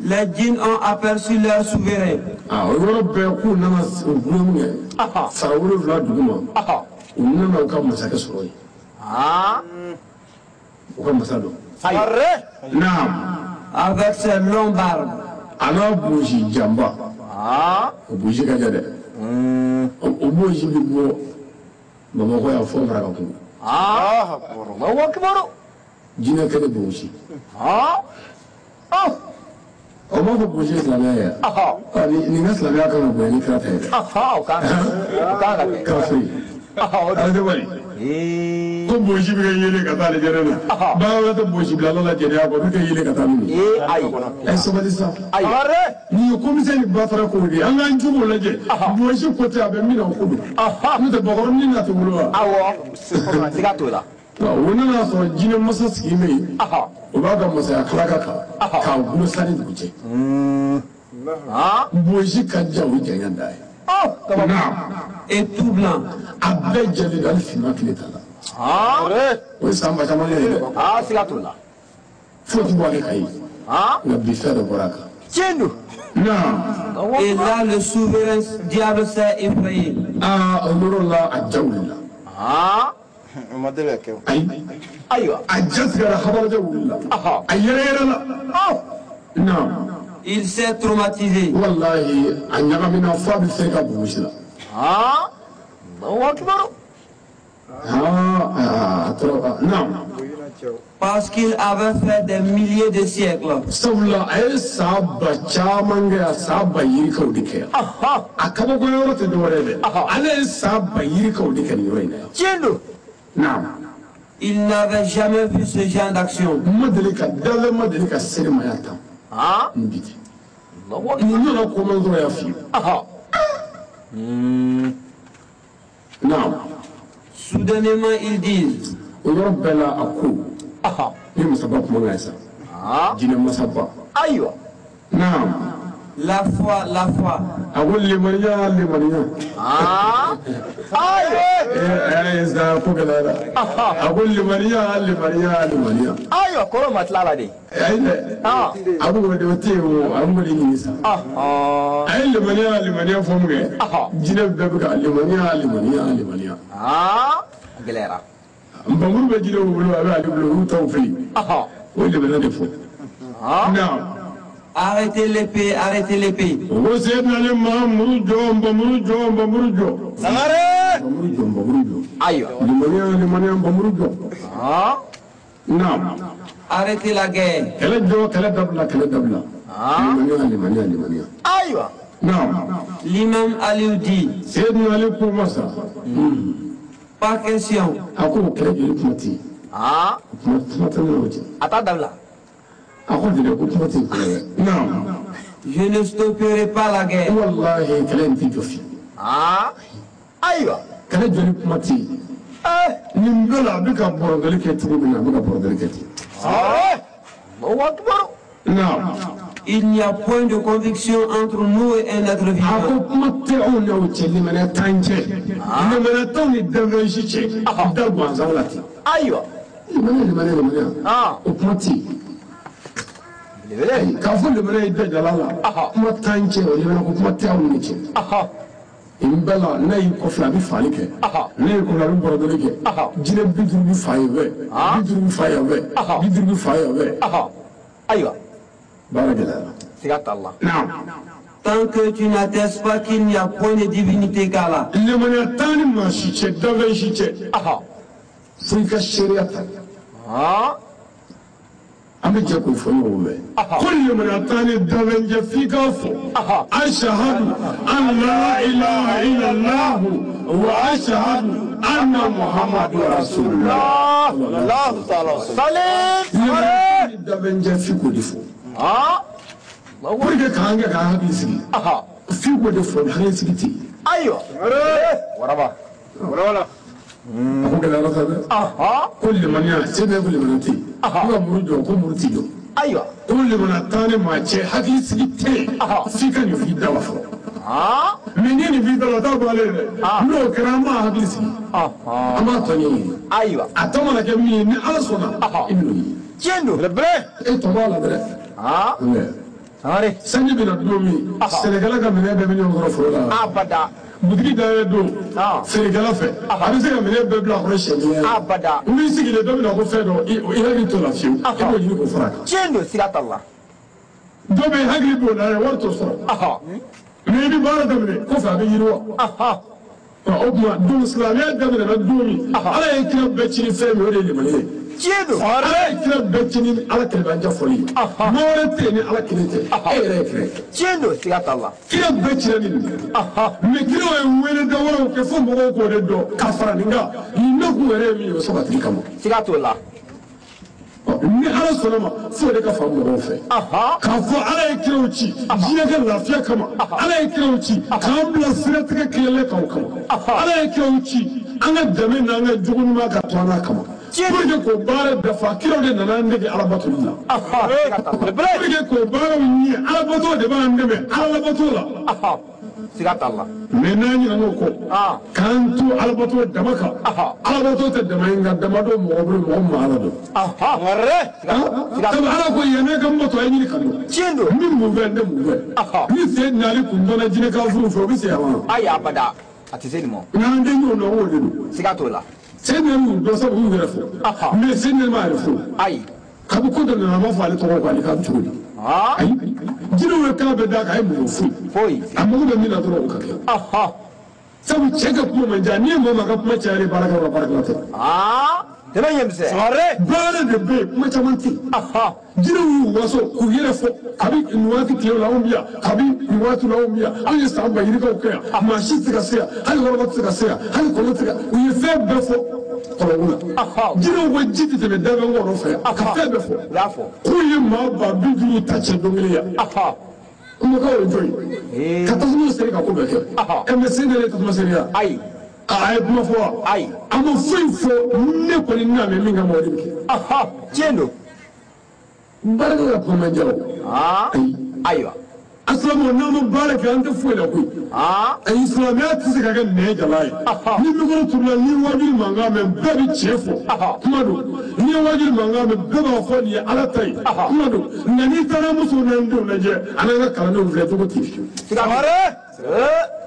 Les djinns ont aperçu leur souverain. O yɔrɔ bɛɛ k'u nana u gulo min kɛ fara 7 duguma u nana u ka masakɛ sɔrɔ yen. U ka masa dɔn. Naam. Avec ses longues barbes. A n'a bosi janba. O bosi ka jan dɛ. O bosi bɛ bɔ Bamakɔ yan fo Marakakungo. Jinɛ kɛnɛ bosi. O m'a fɔ bosi ye silamɛya ye wa? Nin ka silamɛya kan ka bonya ni kira ta ye dɛ. O kan ka kɛ. Kafiri. Ala tɛ wari. Ko bosi bɛ kɛ yelen ka taa alijɛnɛ na. Bagan wɛrɛ tɛ bosi bila ala la jɛnɛya kɔ, o bɛ kɛ yelen ka taa min. Ayi. Ɛ sabali sa. Ayi. Nin ye komisɛri batara kow de ye. An k'an juguw lajɛ. Bosi ko tɛ a bɛ min na o ko don. N'o tɛ bakɔrɔnin na tɛ wolo wa? Awɔ. Siga t'o la. O nana sɔrɔ jinɛ masa sigilen bɛ yen. O b'a ka masaya kalaka kan. K'a gulo sanni dugu cɛ. Bosi ka jan o janya da ye. Et tout blanc. A bɛɛ jɛlen don hali finman kelen t'a la. O ye san ba caman ye dɛ. Siga t'o la. Foyi tɛ bɔ ale kan ye. Nka bi fɛn dɔ bɔra a kan. Tiɲɛ don. Et là, le souverain diable s'est effrayé. O yɔrɔ la a ja wulila. Ayi. Ayiwa. A ja tigɛra habalajɛ wulila. A yɛrɛ yɛrɛ la. Naam. Il s'est traumatisé. Wallahi a ɲagamina f'a bɛ fɛn ka bonsi la. Allahu akbar. A tora naam. Parce qu'il avait fait des milliers de siècles. Sabula a ye san ba caman kɛ a san ba yirikaw de kɛ yan. A kabako yɔrɔ tɛ dɔwɛrɛ ye dɛ. Ale ye san ba yirikaw de kɛ nin yɔrɔ in na yan. Tiɲɛ don. Naam. Il n'avait jamais vu ce genre d'action. Ma deli ka dalen ma deli ka seri ma yan tan. N bi tɛ. Nin nana ko man sɔrɔ yan fiyewu. Naam. Soudainement, ils disent. O yɔrɔ bɛɛ la a ko. Ni masaba kuma ka ye sa. Jinɛ masaba. Ayiwa. Naam. La foi, la foi. A ko limaniya limaniya. Ayiwa. Sa ko gɛlɛyara. A ko limaniya limaniya limaniya. Ayiwa kɔrɔ ma tila la de. Ayi dɛ. A ko o de o tɛ yen o a b'o de ɲini sa. A ye limaniya limaniya fɔ mun kɛ. Jinɛ bɛɛ bɛ ka limaniya limaniya limaniya. A gɛlɛyara. Nbamuru bɛ jinɛw bolo a bɛ ale bolo olu t'aw fɛ yen. O ye limaniya de fɔ. Naam. Arrêtez l'épée, arrêtez l'épée. O Seydina Ali ma muru jɔ nbamuru jɔ nbamuru jɔ. Sangare. Nbamuru jɔ nbamuru jɔ. Ayiwa. Limaniya limaniya nbamuru jɔ. Naam. Arrêtez la guerre. Kɛlɛ jɔ kɛlɛ dabila kɛlɛ dabila. Limaniya limaniya limaniya. Ayiwa. Naam. L'imam Ali dit. Seydina Ali ko ma sa. Pas question. A ko kɛlɛ joli kuma tɛ yen. Kuma tɛ ne n'o cɛ. A t'a dabila. A ko jeli ko kuma tɛ yen. Naam. Je ne stopperai pas la guerre. Wallahi kɛlɛ in tɛ jɔ fiyewu. Ayiwa. Kɛlɛ joli kuma tɛ yen. Nin bɛɛ la a bɛ ka bɔrɔdali kɛ cogo min na a bɛ ka bɔrɔdali kɛ ten. Allahu akbar. Naam. Il n'y a point de conviction entre nous et un être vivant. A ko kuma tɛ anw n'aw cɛ limaniya t'an cɛ. Limaniya t'anw ni danfɛn si cɛ. Da gansan la ten. Ayiwa. Limaniya limaniya limaniya. O kuma tɛ yen. K'a fɔ limaniya ye da jala la. Kuma t'an cɛ o limaniya ko kuma tɛ anw ni cɛ. Nin bɛɛ la n'a y'i kɔfilɛ a bɛ fali kɛ. N'a y'i kɔfilɛ a bɛ bɔrɔdɔli kɛ. Jinɛ 50 bɛ fa yen fɛ. 50 bɛ fa yan fɛ. 50 bɛ fa yan fɛ. Ayiwa. Baara gɛlɛyara. Siga t'a la. Naam. Tant que tu n'attestes pas qu'il n'y a point de divinité qu'Allah. Limaniya t'an ni maa si cɛ danfɛn si cɛ. Fo i ka seereya ta. An bɛ jɛ k'o fɔ ɲɔgɔn fɛ. Ko limaniya t'an ni danfɛn cɛ f'i k'a fɔ. Ashahadu an la ilaha illallah wa ashahadu anna muhammadu rasulullah. Allahu ta'ala. Salim. Limaniya t'an ni danfɛn cɛ f'i k'o de fɔ. Pour que k'an kɛ k'an hakili sigi. F'i k'o de fɔ hakili sigi tɛ yen. Ayiwa. Waraba. A ko gɛlɛyara sa dɛ. Ko limaniya se bɛ ko limaniya tɛ yen. Ko ka muru jɔ ko muru tɛ jɔ. Ayiwa. Ko limaniya t'an ni maa cɛ hakili sigi tɛ yen. F'i ka nin f'i da la fɔlɔ. Mais n'i ye nin f'i da la o t'a bɔ ale ye dɛ. N'o kɛra an b'a hakili sigi. An b'a tɔ ɲɛɲini. Ayiwa. A tɔ mana kɛ min ye ni Ala sɔnna. I bɛn'o ye. Tiɲɛ don. E tɔ b'a la dɛ. Sangare. Sanji bɛna don min sɛnɛkɛla ka minɛn bɛɛ bɛ ɲɔgɔn sɔrɔ foro la. Abada. Butigi dayɛlɛ don feerekɛla fɛ a bɛ se ka minɛn bɛɛ bila a kɔrɔ siɲɛ kelen. Abada. N'i sigilen dɔ bɛna ko fɛn dɔ i hakili t'o la fiyewu. I b'o ɲini k'o fara a kan. Tiɲɛ don siga t'a la. Dɔ bɛ yen hakili b'o la yɛrɛ wari t'o sɔrɔ. Mais i bɛ baara daminɛ kɔfɛ a bɛ yiriwa. O tuma don silamɛya daminɛna don min Ala ye kira bɛɛ ci ni fɛn min o de ye limaniya ye. Tiɲɛ don. Ala ye kira bɛɛ ci ni ala kɛlɛbanja fɔli ye. Maa wɛrɛ tɛ yen ni ala kelen tɛ. E yɛrɛ ye kira ye. Tiɲɛ don, siga t'a la. Kira bɛɛ cira ni nin ye. Mais kiraw ye wele da wɛrɛw kɛ fo mɔgɔw k'o de dɔn ka fara nin kan. Nin nakun yɛrɛ ye min ye o sabatili kama. Siga t'o la. Ni ala sɔnna ma fo de ka faamu mɔgɔw fɛ. K'a fɔ ala ye kiraw ci diɲɛ ka lafiya kama. Ala ye kiraw ci k'an bila siratigɛ tilenlen kan o kama. Ala ye kiraw ci an ka dɛmɛ n'an ka jogo ɲuman ka to an n'a kama. Pour que k'o baara dafa kiraw de nana an dege alabatoli la. Pour que k'o baaraw ɲɛ alabato de b'an dɛmɛ alalabato la. Siga t'a la. Mais n'an ɲinɛna o kɔ k'an to alabato dama kan. Alabato tɛ dama ye nka dama don mɔgɔ bolo mɔgɔ min ma ala dɔn. Sabu ala ko yanni ka n bato a ye ɲini ka dɔn. Tiɲɛ don. N bɛ mun fɛ n tɛ mun fɛ. Ni sen nali kun dɔnna jinɛ kafiriw fɛ o bɛ se yan wa. Ayi abada a tɛ se nin ma. Nka an tɛ ɲɔgɔn dɔn o de don. Siga t'o la. Sen nali y'u dɔn sabu u y'u yɛrɛ fɔ. Mais sen nali m'a yɛrɛ fɔ. Ayi. Kabi ko dɔ nana a b'a fɔ ale tɔgɔ ko ale k'a bɛ cogo di. Ayi jinɛw ye kan bɛɛ d'a kan a ye mun foyi. Foyi. A mago bɛ min na dɔrɔn o ka kɛ. Sabu cɛ ka kuma man ca n'i ye maa maa ka kuma cayalen baarakɛyɔrɔ la baarakɛla tɛ. Dɛmɛ ɲɛ misɛn. Baara de bɛ yen kuma caman tɛ yen. Jinɛw y'u waso k'u yɛrɛ fɔ kabi nin waati tile la anw bɛ yan kabi nin waati la anw bɛ yan anw ye san ba yirikaw kɛ yan maa si tɛ se ka se yan hali waraba tɛ se ka se yan hali kɔnɔ tɛ se ka u ye fɛn bɛɛ fɔ kɔlɔn la. Jinɛw ko ji tɛ tɛmɛ danfɛn kɔrɔ fɛ yan ka fɛn bɛɛ fɔ. U y'a fɔ. K'u ye maa 50 ta cɛ don kelen yan. Kumakan o ye jɔn ye. Ka tasuma seri ka ko bɛɛ kɛ. Ɛ mais sen de ye tasuma seri yan. Ayi. A ye kuma fɔ wa. Ayi. A ma foyi fɔ ne kɔni n'a mɛn min kama o de bɛ kɛ. Tiɲɛ don. Baarakɛ ka kuma man diya o. Ayi. Ayiwa. Asilamu n'an ma baara kɛ an tɛ foyi la koyi. Ayi silamɛya tɛ se ka kɛ nɛn jala ye. Ni mikoro turula ni wajuli mankan mɛn bɛɛ bɛ tiɲɛ fɔ. Kuma don. Ni ye wajuli mankan mɛn bɛɛ b'a fɔ nin ye ala ta ye. Kuma don. Nka n'i taara musow n'an denw lajɛ a n'an ka kalandenw filɛ cogo tɛ fiyewu.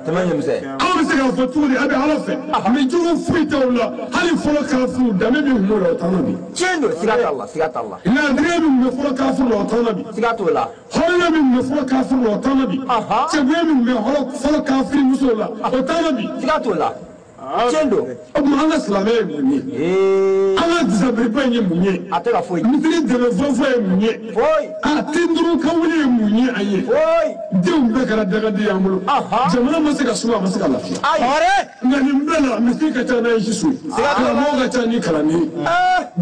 Tɛmɛ ɲɛ misɛn. Aw bɛ se k'a fɔ cogo di a bɛ ala fɛ. Mais jogo foyi t'aw la hali fɔlɔ kafiriw danbe min tun b'o la o t'an na bi. Tiɲɛ don, siga t'a la, siga t'a la. Laadiriya min tun bɛ fɔlɔ kafiri la o t'an na bi. Siga t'o la. Hɔrɔnya min tun bɛ fɔlɔ kafiri la o t'an na bi. Cɛgoya min tun bɛ fɔlɔ kafiri musow la o t'an na bi. Siga t'o la. Tiɲɛ don. O tuma an ka silamɛya ye mun ye? An ka disabiriba in ye mun ye? A tɛ ka foyi. Misiri dɛmɛ fɔlɔfɔlɔ ye mun ye? Foyi. A ten duuru kan wuli ye mun ye an ye? Foyi. Denw bɛɛ kɛra dagaden y'an bolo. Jamana ma se ka suma a ma se ka lafiya. Ayi. Nka nin bɛɛ la misiri ka ca n'an ye si so ye. Karamɔgɔ ka ca ni kalanden ye.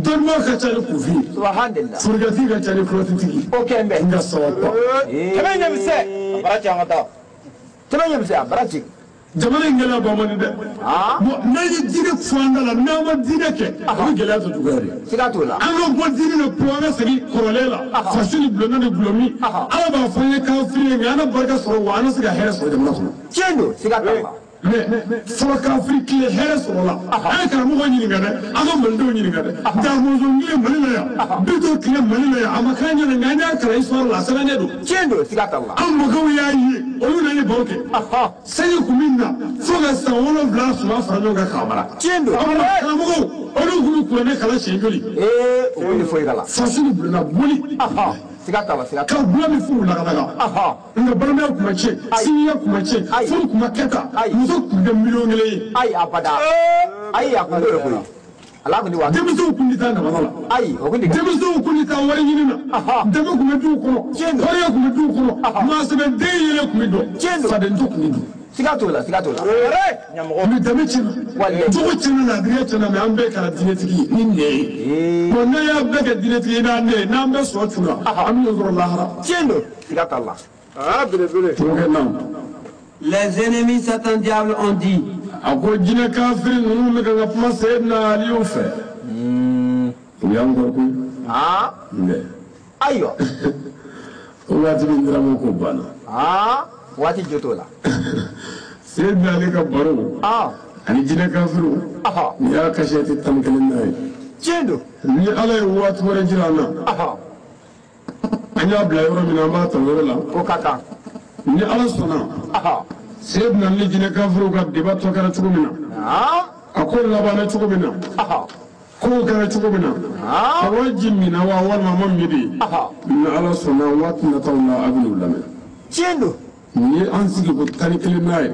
Dɔnnibaa ka ca ni kunfin ye. Subahanallahi. Forokɛtigi ka ca ni kulɔtitigi ye. O kɛ n bɛ. Nka sababa. Tɛmɛ ɲɛ misɛn. A bara ci an ka taa. Tɛmɛ ɲɛ misɛn a bara ci. Jamana in gɛlɛya b'an man di dɛ. Bon n'an ye diinɛ fɔ an da la n'an ma diinɛ kɛ o bɛ gɛlɛya tɔ juguya de. Siga t'o la. An ka bɔ diinɛ na pewu an ka segin kɔrɔlen la faso ni bulonda ni gulɔmi ala b'a fɔ an ye kafiri ye nka an na barika sɔrɔ wa an na se ka hɛrɛ sɔrɔ jamana kɔnɔ. Tiɲɛ don, siga t'a la. Mais fɔlɔ kafiri tile hɛrɛ sɔrɔ la an ye karamɔgɔ ɲininka dɛ an ka malidenw ɲininka dɛ Damɔzɔn tile Mali la yan Bitɔn tile Mali la yan a ma k'an ɲɛna nka an y'a kalan histoire la a sɛbɛnnen don. Tiɲɛ don, siga t'a la. An mɔkɛw y'a ye olu n'an ye baro kɛ. Sanji kun bɛ na fo ka san 7 suman fara ɲɔgɔn kan k'a mara. Tiɲɛ don. Karamɔgɔw olu kun bɛ kuranɛ kalan siɲɛ joli. O kun tɛ foyi kalan. Faso ni bulonna boli. Siga t'a la, siga t'a la. Ka gulɔ min furu lagalaga. Nka balimaya kun ma tiɲɛ, sinjiya kun ma tiɲɛ, furu kun ma kɛ tan, muso kun tɛ 1,000,000 ye. Ayi abada. Ayi a kun t'o de koyi. Ala kun tɛ wa. Denmisɛnw kun tɛ taa namara la. Ayi o kun tɛ. Denmisɛnw kun tɛ taa wari ɲini na. Dɛmɛ kun bɛ duw kɔnɔ. Hɔrɔnya kun bɛ duw kɔnɔ. Maasɛbɛden yɛrɛ kun bɛ dɔn. Tiɲɛ don. Fadento kun bɛ dun. Siga t'o la, siga t'o la. Mais danbe tiɲɛna. Jogo tiɲɛna, laadiriya tiɲɛna, mais an bɛɛ kɛra diinɛtigi ye ni nɛ ye. Bon n'an y'a bɛɛ kɛ diinɛtigi ye n'an nɛ ye n'an bɛɛ sɔ cunna an bɛ ɲɔgɔn sɔrɔ lahara. Tiɲɛ don, siga t'a la. Belebele. Tubabu na. Les ennemis Satan diable ont dit. A ko jinɛ kafiri ninnu bɛ ka kuma Seyidina Aliyu fɛ. U y'an kɔ koyi. Ayiwa. O waati min dira ma ko banna. Waati jo t'o la. Seyidina Ali ka baro. Ani jinɛ kafiriw. Nin y'a kasɛti 11 ye. Tiɲɛ don. Ni Ala ye waati wɛrɛ jira an na. An y'a bila yɔrɔ min na an b'a ta o yɔrɔ la. O ka kan. Ni Ala sɔnna. Seyidina Ali jinɛ kafiriw ka débat tɔ kɛra cogo min na. A ko labanna cogo min na. Kow kɛra cogo min na. A waji minna wa walima a ma min de. Ni Ala sɔnna waati nataw la a bɛ n'u lamɛn. Tiɲɛ don. Nin ye an sigi ko 11 n'a ye.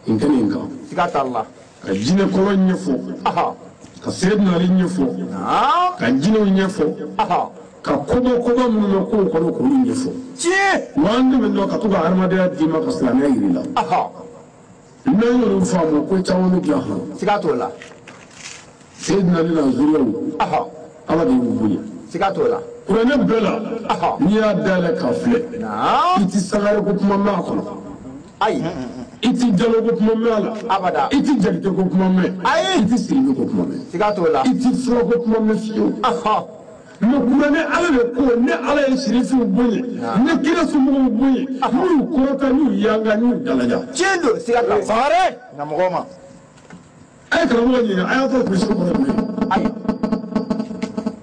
Nin kɛ nin kan. Siga t'a la. Ka jinɛ kɔrɔ ɲɛfɔ. Ka Seyidina Ali ɲɛfɔ. Ka jinɛw ɲɛfɔ. Ka koba minnu bɛ kow kɔnɔ k'olu ɲɛfɔ. Tiɲɛ. Wa an dɛmɛ dɔn ka to ka hadamadenya d'i ma ka silamɛya yir'i la. N'an y'olu faamu ko caman bɛ dilan hɔn. Siga t'o la. Seyidina Ali n'a zuriyaw. Ala de y'u bonya. Siga t'o la. Kuranɛ bɛɛ la. N'i y'a dayɛlɛ k'a filɛ. I ti sangare ko kuma mɛn a kɔnɔ. Ayi. I ti jalo ko kuma mɛn a la. Abada. I ti jakite ko kuma mɛn. Ayi. I ti siribe ko kuma mɛn. Siga t'o la. I ti fura ko kuma mɛn fiyewu. Mais kuranɛ Ala de ko ne Ala ye sirifiw bonya ne kira somɔgɔw bonya n'u kɔrɔta n'u yanga n'u dalaja. Tiɲɛ don siga t'a la. Sangare. Na mɔgɔw ma. A ye karamɔgɔ ɲininka a y'a tɔ kulisi kɔrɔ jumɛn ye. Ayi.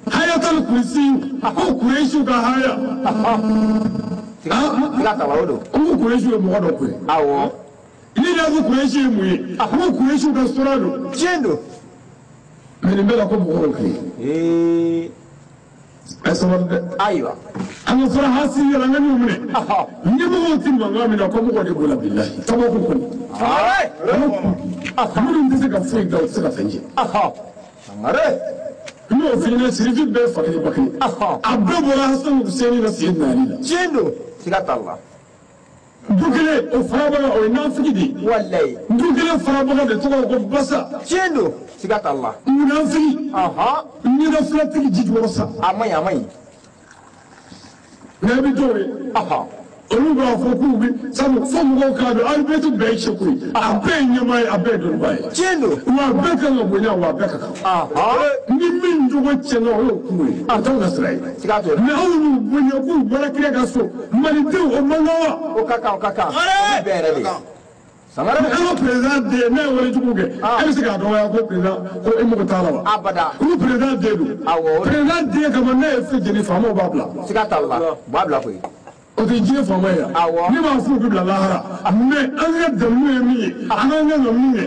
Hayatal kulisi ko kuresiw ka haya. Siga t'a la o don. Ko kuresiw ye mɔgɔ dɔ ko ye. Awɔ. Ni y'a fɔ kuresi ye mun ye. Ko kuresiw ka sura don. Tiɲɛ don. Mais nin bɛɛ la ko mɔgɔw kɛ. Ee. A ye sabali dɛ. Ayiwa. An ka fara hasi yɛrɛ an ka ɲɔgɔn minɛ. Ɲɛmɔgɔw ti mankan min na ko mɔgɔ de b'o la bilahi. Kabako kɔni. Sangare. Minnu tɛ se ka foyi dilan u tɛ se ka fɛn jɛ. Sangare. N'o f'i ɲɛna sirifi bɛɛ fa kelen ba kelen. A bɛɛ bɔra Hasan Hussein na Seyidina Ali la. Tiɲɛ don. Siga t'a la. Du kelen o farabaga o ye nafigi de ye. Walayi. Du kelen farabaga de tɔgɔ ko Basa. Tiɲɛ don. Siga t'a la. Munafigi. Ɲɛda filatigi ji jukɔrɔ sa. A man ɲi a man ɲi. Nka i bɛ dɔw ye. Olu b'a fɔ k'u bɛ sabu fo mɔgɔw k'a dɔn alibɛti bɛɛ ye seko ye. A bɛɛ ye ɲɛmaa ye a bɛɛ ye dɔnnibaa ye. Tiɲɛ don. Wa a bɛɛ kan ka bonya wa a bɛɛ ka kan. Ni min jogo tiɲɛna o y'o kungo ye. O t'anw ka sira ye. Siga t'o la. Mais anw y'u bonya k'u bɔra kira ka so malidenw o man kan wa. O ka kan o ka kan. O bɛɛ yɛrɛ de ye. Sangare. An ka président den n'a ye walejugu kɛ e bɛ se k'a dɔgɔya ko président ko e mago t'a la wa. Abada. Ko président den don. Awɔ. Président den kama n'a ye fɛn jeni faamaw b'a bila. Siga t'a la. U b'a bila koyi. O tɛ diɲɛ faama ye. Awɔ. Ne b'a fɔ u bɛ bila lahara. Mais an ka dalilu ye min ye an ka kan ka min kɛ.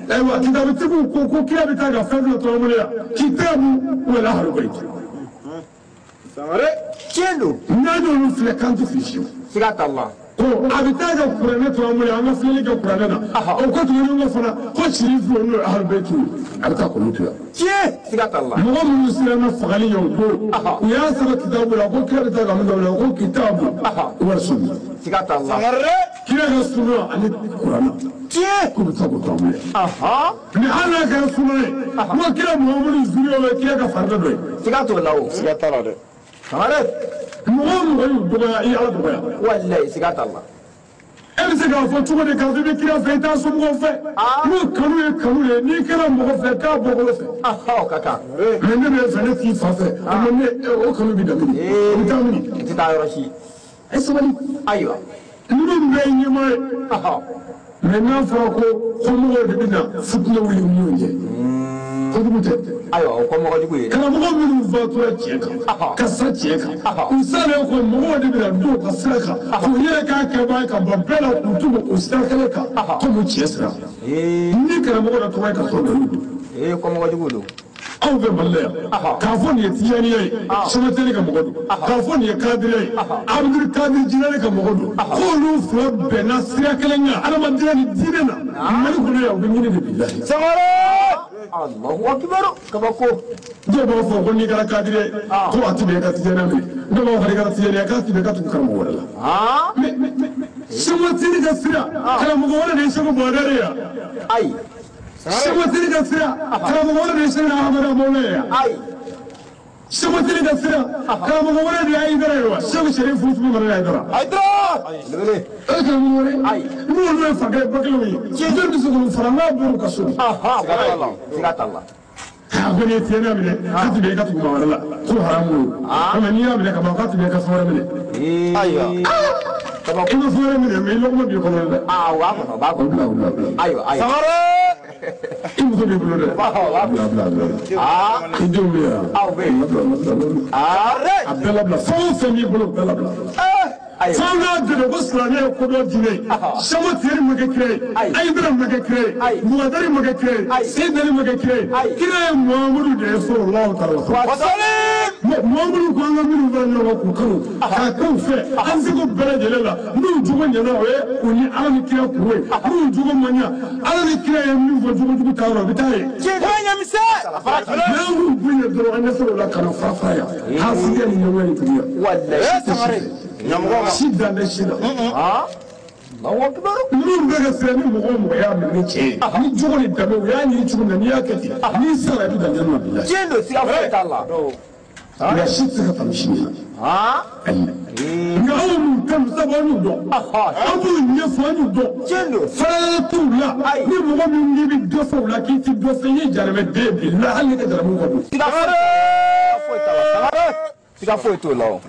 Ayiwa kitabutigiw ko ko kira bɛ taa ka fɛn fɛn to an bolo yan kitabu wala ahlul. Sangare. Tiɲɛ don. N'an y'olu filɛ k'an tɛ fili fiyewu. Siga t'a la. Ko a bɛ taa ka kuranɛ to an bolo yan an ka filɛli kɛ kuranɛ na. O ko tuguni ko fana ko sirifu n'o ye ahlul bayt ye a bɛ taa k'olu to yan. Tiɲɛ. Siga t'a la. Mɔgɔ minnu siranna fagali ɲɛ o don u y'a sɛbɛn kitabu la ko kira bɛ taa ka min daminɛ ko kitabu wal sunna. Siga t'a la. Sangare. Kira ka sunna ani kuranɛ. Tiɲɛ. K'u bɛ taa k'o to an bolo yan. Mais hali n'a kɛra sunna ye ko kira Muhamadu zuriyaw ye kira ka farida dɔ ye. Siga t'o la o. Siga t'a la dɛ. Sangare. Mɔgɔ o mɔgɔ y'u dɔgɔya i y'Ala dɔgɔya. Walayi siga t'a la. E bɛ se k'a fɔ cogo di k'a fɔ i bɛ kira fɛ i t'a somɔgɔw fɛ. N'o kanu ye kanu ye n'i kɛra mɔgɔ fɛ k'a bɔkolo fɛ. O ka kan. Mais ne bɛ fɛ ne t'i fa fɛ. O ma ne o kanu bɛ daminɛ. O bɛ taa mini. I tɛ taa yɔrɔ si. E sabali. Ayiwa. Ninnu bɛɛ ye ɲɛmaa ye. Mais n'a fɔra ko kɔmɔgɔw de bɛ na futinɛ wuli u ni ɲɔgɔn cɛ. Kojugu tɛ. Ayiwa o kɔmɔgɔ jugu ye. Karamɔgɔ minnu fatura tiɲɛ kan ka sa tiɲɛ kan u salen kɔ mɔgɔw de bɛna don u ka sira kan k'u yɛrɛ k'a kɛbaa ye ka bɔ bɛɛ la k'u tugu o sira kelen kan komi tiɲɛ sira. Ni karamɔgɔ dɔ tɔgɔ ye ka sɔrɔ nkalon don. Kɔmɔgɔ jugu don. Anw fɛ Mali la yan k'a fɔ nin ye Tijaniya ye Sɛbɛtɛli ka mɔgɔ don k'a fɔ nin ye Kadiriya ye Abudul Kadir Jilani ka mɔgɔ don k'olu fila bɛnna sira kelen kan adamadenya ni diinɛ na Mali kɔnɔ yan u bɛ ɲini de bilahi. Sangare. Allahu akbar kabako. Dɔw b'a fɔ ko n'i kɛra kadiri ye ko a ti bɛn i ka Tijaniya minɛ dɔw b'a fɔ n'i kɛra Tijaniya k'a ti bɛn i ka tugu karamɔgɔ wɛrɛ la. Mais Sɛbɛtɛli ka sira karamɔgɔ wɛrɛ de ye Segu Bɔdɛri ye. Ayi. Sɛbɛtɛli ka sira karamɔgɔ wɛrɛ de ye Segu Ahamadu Mawula ye. Ayi. Sɛbɛtɛli ka sira karamɔgɔ wɛrɛ de ye Ayidara ye wa Segu Sɛrifu Usumani Marani Ayidara. Ayidara. Belebele. E karamɔgɔ wɛrɛ. Ayi. N'olu ye fakɛ ba kelenw ye. Jɔn bɛ se k'olu fara n'a bɔr'u ka so. Siga t'a la. A ko n'i ye Tijaniya minɛ k'a ti bɛn i ka tugu maa wɛrɛ la ko haramu don. Nka n'i y'a minɛ ka ban k'a ti bɛn i ka fɛn wɛrɛ minɛ. Ayiwa. I bɛ fɛn wɛrɛ minɛ mais i lɔgɔma b'i kɔnɔ dɛ. O b'a kɔnɔ o b'a O kɔnɔ. bila o bila o bila. Ayiwa ayiwa. Sangare. I muso b'i bolo dɛ. Bila bila bila. I denw bɛ yan. Aw bɛ yen. Bila bila bila. A bɛɛ labila fɛn o fɛn b'i bolo o bɛɛ labila. Ayiwa. Fɛn n'a dɛmɛ ko silamɛya ye kodɔn diinɛ ye. Sɛbɛn tiyɛri ma kɛ kira ye. Ayidara ma kɛ kira ye. Mugadari ma kɛ kira ye. Seyidali ma kɛ kira ye. Kira ye Muhamadu de ye sallallahu alaihi wa sallam. Wasalim. Mɔgɔ minnu ko an ka minnu fara ɲɔgɔn kan k'u kanu k'a k'u fɛ an seko bɛɛ lajɛlen la n'u jogo ɲɛna o ye u ni Ala ni kira kungo ye n'u jogo ma ɲa Ala ni kira ye min fɔ jogojugu ta yɔrɔ o bɛ taa yen. N'an y'u bonya dɔrɔn an ɲɛ sɔrɔ o la ka na fara fara yan hasidiya ni ɲɛngoya ni juguya. Si dan tɛ si la. Minnu bɛ ka siran ni mɔgɔ o mɔgɔ y'a minɛ ni cɛ ye ni jogo ni danbe u y'a ɲini cogo min na n'i y'a kɛ ten n'i sara i bɛ dan jɛnɛ ma bilahi. Tiɲɛ don, siga foyi t'a la. Nka si tɛ se ka tanu si ɲɛna. Ayi. Nka anw b'u kanu sabu an y'u dɔn. An b'u ɲɛfɔ an y'u dɔn. Tiɲɛ don. Farala t'u la. Ni mɔgɔ min k'i bɛ dɔ fɔ u la k'i tɛ dɔ fɛ i ye jaramɛden bilahi hali n'i ka jaramu ka bon. Siga foyi t'a la. Siga foyi t'o la o.